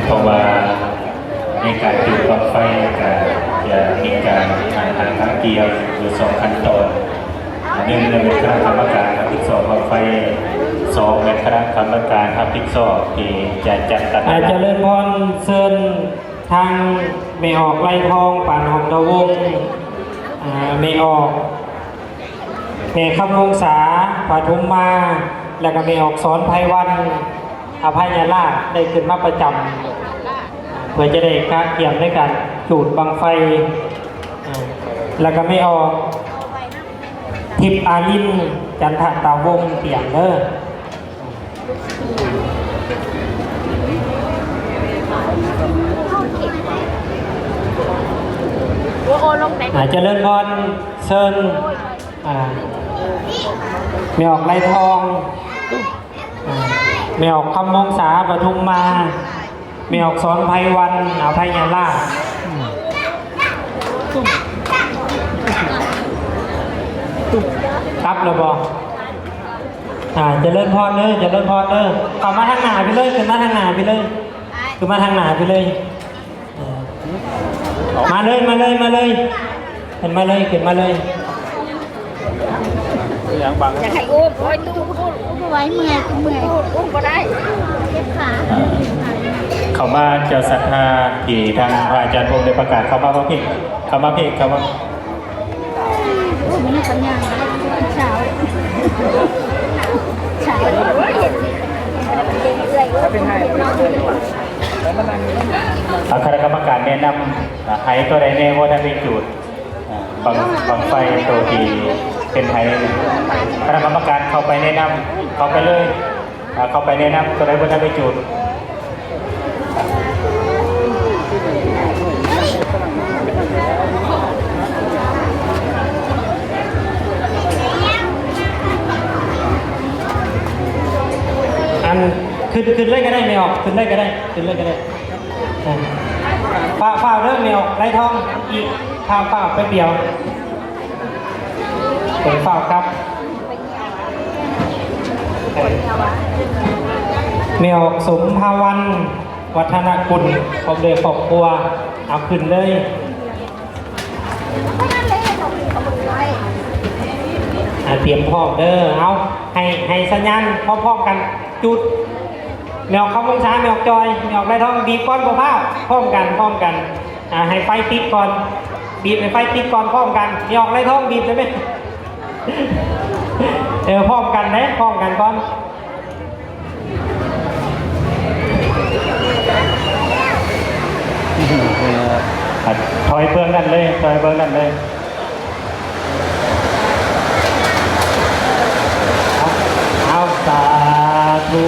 ເພາະວ່າໃນການຈູດບັ້ງໄຟກະຈະມີການຜ່ານທາງກຽມຢູ່ສອງຂັ້ນຕອນ. ໜຶ່ງແມ່ນຄະນະກຳມະການຮັບຜິດຊອບບັ້ງໄຟ, ສອງແມ່ນຄະນະກຳມະການຮັບຜິດຊອບທີ່ຈະຈັດຕັ້ງ. ອາ ຈະເລີນພອນ ເຊີນທາງແມ່ອອກໄລທອງ ປານຫອມດາວົງ, ອາ ແມ່ອອກ ແມ່ຄຳວົງສາ ປະທຸມມາ ແລະກະແມ່ອອກສອນໄພວັນ ອະໄພຍະລາດ ໄດ້ຂຶ້ນມາປະຈຳ ເພື່ອຈະໄດ້ກະກຽມໃນການຈູດບັ້ງໄຟ ແລະກະແມ່ອອກ ທິບອາລິນ ຈັນທະຕາວົງ ຕຽມເດີ. ອາ ຈະເລີນພອນ ເຊີນ ອາ ແມ່ອອກໄລທອງ ອາ ແມ່ອອກຄຳວົງສາ ປະທຸມມາ ແມ່ອອກສອນໄພວັນ ອະໄພຍະລາດ. ກັບແລ້ວບໍ່? ອາ ຈະເລີນພອນເດີ ຈະເລີນພອນເດີ. ເຂົ້າມາທາງໜ້າພີ້ເລີຍ ຂຶ້ນມາທາງໜ້າພີ້ເລີຍ ຂຶ້ນມາທາງໜ້າພີ້ເລີຍ. ເອີ ມາເລີຍ ມາເລີຍ ມາເລີຍ ຂຶ້ນມາເລີຍ ຂຶ້ນມາເລີຍ. ຢາກໃຫ້ອຸ້ມ ໂອ້ຍ ຕູ້ອຸ້ມ ອຸ້ມບໍ່ໄຫວ ເມື່ອຍ ເມື່ອຍ ອູ້ມບໍ່ໄດ້ ເຈັບຂາ. ເຂົ້າມາເຈົ້າສັດທາທີ່ທາງພະອາຈານພົງໄດ້ປະກາດ ເຂົ້າມາເບິ່ງພີ້ ເຂົ້າມາພີ້ ເຂົ້າມາ. ອາ ຄະນະກຳມະການແນະນຳ ອາ ໄຫໂຕໃດແດ່ບໍ່ທັນໄດ້ຈູດ ອາ ບັ້ງ ບັ້ງໄຟໂຕທີ່ເປັນໄຫ. ຄະນະກຳມະການເຂົ້າໄປແນະນຳ ເຂົ້າໄປເລີຍ ອາ ເຂົ້າໄປແນະນຳ ໂຕໃດບໍ່ທັນໄດ້ຈູດ. ອັນ ຂຶ້ນ ຂຶ້ນເລີຍກະໄດ້ ແມ່ອອກ ຂຶ້ນເລີຍກະໄດ້ ຂຶ້ນເລີຍກະໄດ້. ອາ ຟ້າວ ຟ້າວເດີ ແມ່ອອກໄລທອງ ອີກ ຟ້າວ ຟ້າວ ແປັບດຽວ ເອີ ຟ້າວກັບ. ແມ່ອອກ ສົມພາວັນ ວັດທະນະກຸນ ພ້ອມດ້ວຍຄອບຄົວ ເອົາຂຶ້ນເລີຍ. ອາ ຕຽມພ້ອມເດີ ເອົາ ໃຫ້ ໃຫ້ສັນຍານພ້ອມໆກັນ ຈູດ. ແມ່ອອກຄຳວົງສາ ແມ່ອອກຈອຍ ແມ່ອອກໄລທອງ ບີບກ່ອນ ບໍ່ຟ້າວ ພ້ອມກັນ ພ້ອມກັນ. ອາ ໃຫ້ໄຟຕິດກ່ອນ ບີບໃຫ້ໄຟຕິດກ່ອນ ພ້ອມກັນ. ແມ່ອອກໄລທອງ ບີບໄດ້ໄໝ? ເອີ ພ້ອມກັນເດ້ ພ້ອມກັນກ່ອນ. ຖອຍເບື້ອງນັ້ນເລີຍ ຖອຍເບື້ອງນັ້ນເລີຍ. ເອົາ ສາທຸ.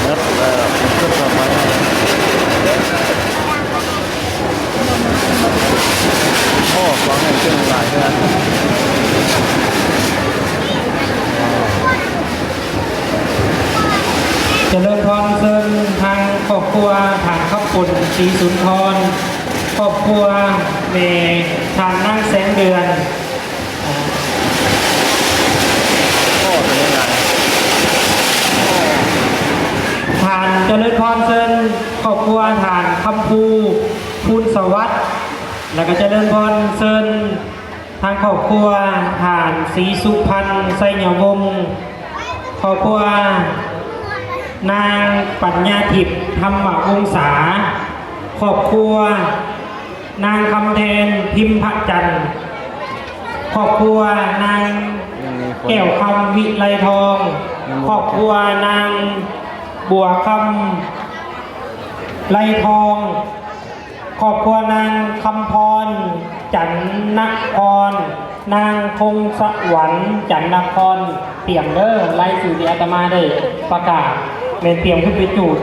ເບິດແລ້ວ ເປັນຊຸດຕໍ່ໄປ. ໂອ້ ຂອງໃຫ້ເປັນຫຼາຍເທື່ອ. ຈະເລີນພອນ ເຊີນທາງຄອບຄົວທ່ານຄຳພົນ ສີສຸນທອນ, ຄອບຄົວແມ່ທ່ານນາງແສງເດືອນ. ທ່ານຈະເລີນພອນ ເຊີນຄອບຄົວທ່ານຄຳພູ ພູນສະຫວັດ ແລ້ວກໍຈະເລີນພອນ ເຊີນ ທາງຄອບຄົວທ່ານ ສີສຸພັນ ໄຊຍະວົງ, ຄອບຄົວນາງ ປັນຍາທິບ ທຳມະວົງສາ, ຄອບຄົວນາງ ຄຳແທນ ພິມພະຈັນ, ຄອບຄົວນາງ ແກ້ວຄຳ ວິໄລທອງ. ຄອບຄົວນາງບົວຄຳ ໄລທອງ, ຄອບຄົວນາງຄຳພອນ ຈັນນະຄອນ, ນາງພົງສະຫວັນ ຈັນນະຄອນ. ຕຽມເດີ ລາຍຊື່ທີ່ອາດຕະມາໄດ້ປະກາດ ແມ່ນຕຽມຂຶ້ນໄປຈູດ.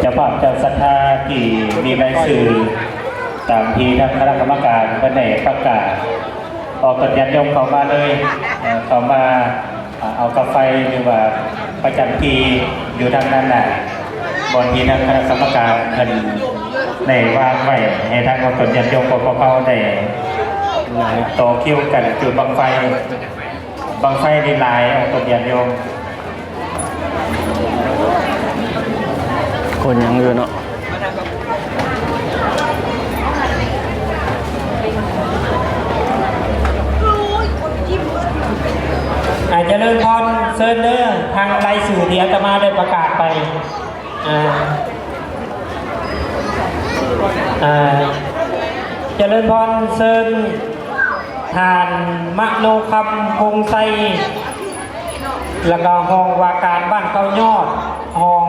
ເຈົ້າພາບເຈົ້າສັດທາທີ່ມີລາຍຊື່ຕາມທີ່ທາງຄະນະກຳມະການເພິ່ນໄດ້ປະກາດ ອອກຕົນຍາດໂຍມເຂົ້າມາເລີຍ ເອີ ເຂົ້າມາ ເອົາກາໄຟ ຫຼືວ່າປະຈຳທີ່ຢູ່ທາງດ້ານໜ້າ ບ່ອນທີ່ທາງຄະນະກຳມະການເພິ່ນໄດ້ວາງໄວ້ ໃຫ້ທາງອອກຕົນຍາດໂຍມພວກເຮົາໄດ້ຕໍ່ຄິວກັນຈູດບັ້ງໄຟ. ບັ້ງໄຟນີ້ຫຼາຍ ອອກຕົນຍາດໂຍມ. ຄົນຍັງຢູ່ເນາະ. ອາ ຈະເລີນພອນ ເຊີນເດີ ທາງລາຍຊື່ທີ່ອາດຕະມາໄດ້ປະກາດໄປ. ອາ ອາ ຈະເລີນພອນ ເຊີນທ່ານ ມະໂນຄຳ ພົງໄຊ ແລ້ວກໍຮອງວ່າການບ້ານເກົ້າຍອດ, ຮອງ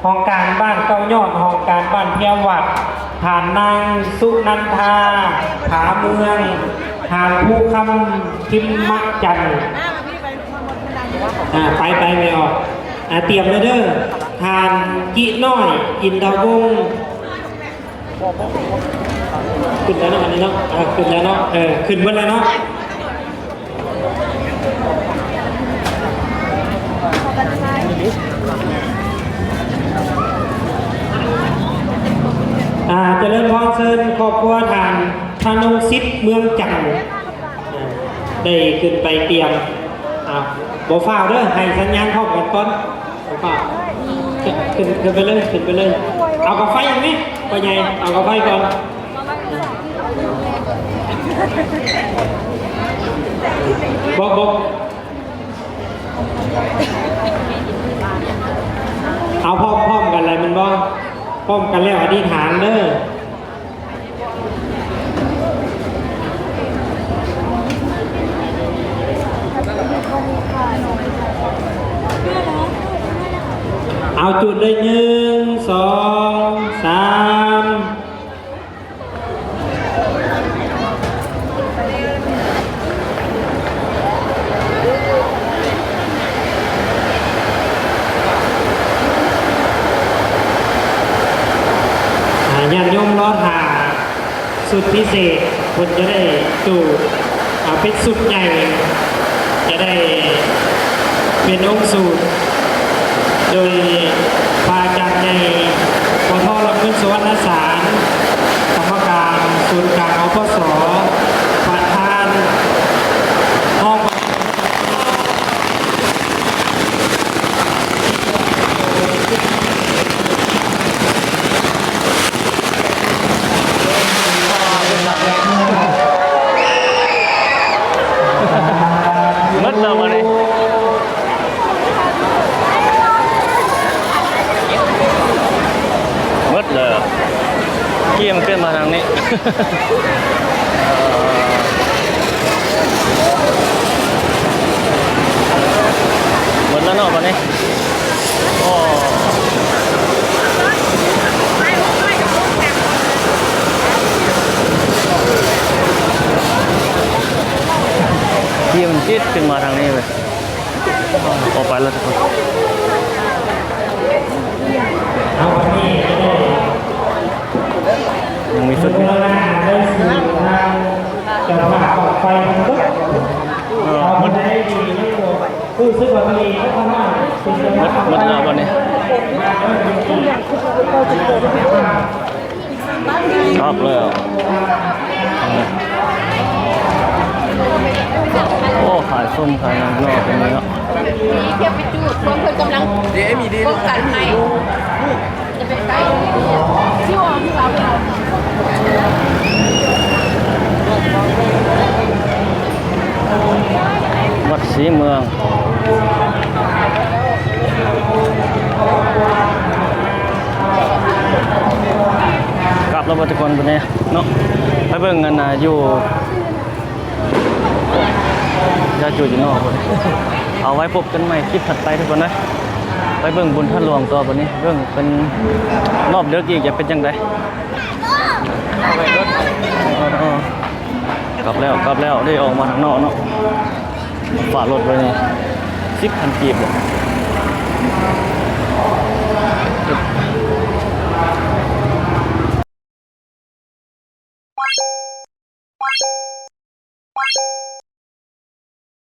ຮອງການບ້ານເກົ້າຍອດ, ຮອງການບ້ານເພຍວັດ, ທ່ານນາງ ສຸນັນທາ ຜາເມືອງ, ທ່ານ ພູຄຳ ພິມມະຈັນ. ອາ ໄປ ໄປ ແມ່ອອກ. ອາ ຕຽມເດີ ທ່ານ ກິນ້ອຍ ອິນທະວົງ. ຂຶ້ນແລ້ວເນາະ ອັນນີ້ເນາະ. ເອີ ຂຶ້ນແລ້ວເນາະ. ເອີ ຂຶ້ນເບິດແລ້ວເນາະ. ອາ ຈະເລີນພອນ ເຊີນຄອບຄົວທ່ານ ທະນົງສິດ ເມືອງຈັນ ໄດ້ຂຶ້ນໄປຕຽມ. ອາ ບໍ່ຟ້າວເດີ ໃຫ້ສັນຍານພ້ອມກັນກ່ອນ. ບໍ່ຟ້າວ. ຂຶ້ນ ຂຶ້ນໄປເລີຍ ຂຶ້ນໄປເລີຍ. ເອົາກາໄຟອີກໄໝ ພໍ່ໃຫຍ່? ເອົາກາໄຟກ່ອນ. ບໍ່ ບໍ່ ເອົາພ້ອມ ພ້ອມກັນເລີຍແມ່ນບໍ່? ພ້ອມກັນແລ້ວອະທິຖານເດີ. ເອົາ ຈູດເລີຍ ໜຶ່ງ ສອງ ສາມ. ອາ ຍາດໂຍມລໍຖ້າຊຸດພິເສດ ເພິ່ນຈະໄດ້ຈູດ ອາ ເປັນຊຸດໃຫຍ່ ຈະໄດ້ເປັນອົງສູດ ໂດຍພະອາຈານໃຫຍ່ ປທ ລຳເງິນ ສຸວັນນະສານ ກຳມະການສູນກາງ ອພສ ປະທານ ຮອງ ໝົດແລ້ວບັດນີ້ ໝົດແລ້ວ ກີ້ມັນຂຶ້ນມາທາງນີ້ ໝົດແລ້ວເນາະບັດນີ້. ໂອ້ ທີ່ມັນຕິດຂຶ້ນມາທາງນີ້ເວີຍ. ອອກໄປແລ້ວທຸກຄົນ. ຍັງມີຊຸດນີ້ ເອີ ໝົດ ໝົດແລ້ວບັດນີ້. ຄັກແລ້ວ. ໂອ້ ຂາຍສົ້ມຂາຍຫຍັງເນາະ ເປັນນີ້ເນາະ. ວັດສີເມືອງ. ລະບໍ່ທຸກຄົນ ບັດນີ້ເນາະ ໄປເບິ່ງອັນນ່າຢູ່ ຢາຈູຢູ່ນອກພຸ້ນ. ເອົາໄວ້ພົບກັນໃໝ່ຄລິບຖັດໄປທຸກຄົນເດີ. ໄປເບິ່ງບຸນທາດຫຼວງຕໍ່ບັດນີ້ ເບິ່ງເປັນຮອບເດິກອີກຈະເປັນຈັ່ງໃດ. ເອີ ກັບແລ້ວ ກັບແລ້ວ ໄດ້ອອກມາທາງນອກເນາະ. ຝາກລົດໄວ້ນີ້ ສິບພັນກີບບໍ?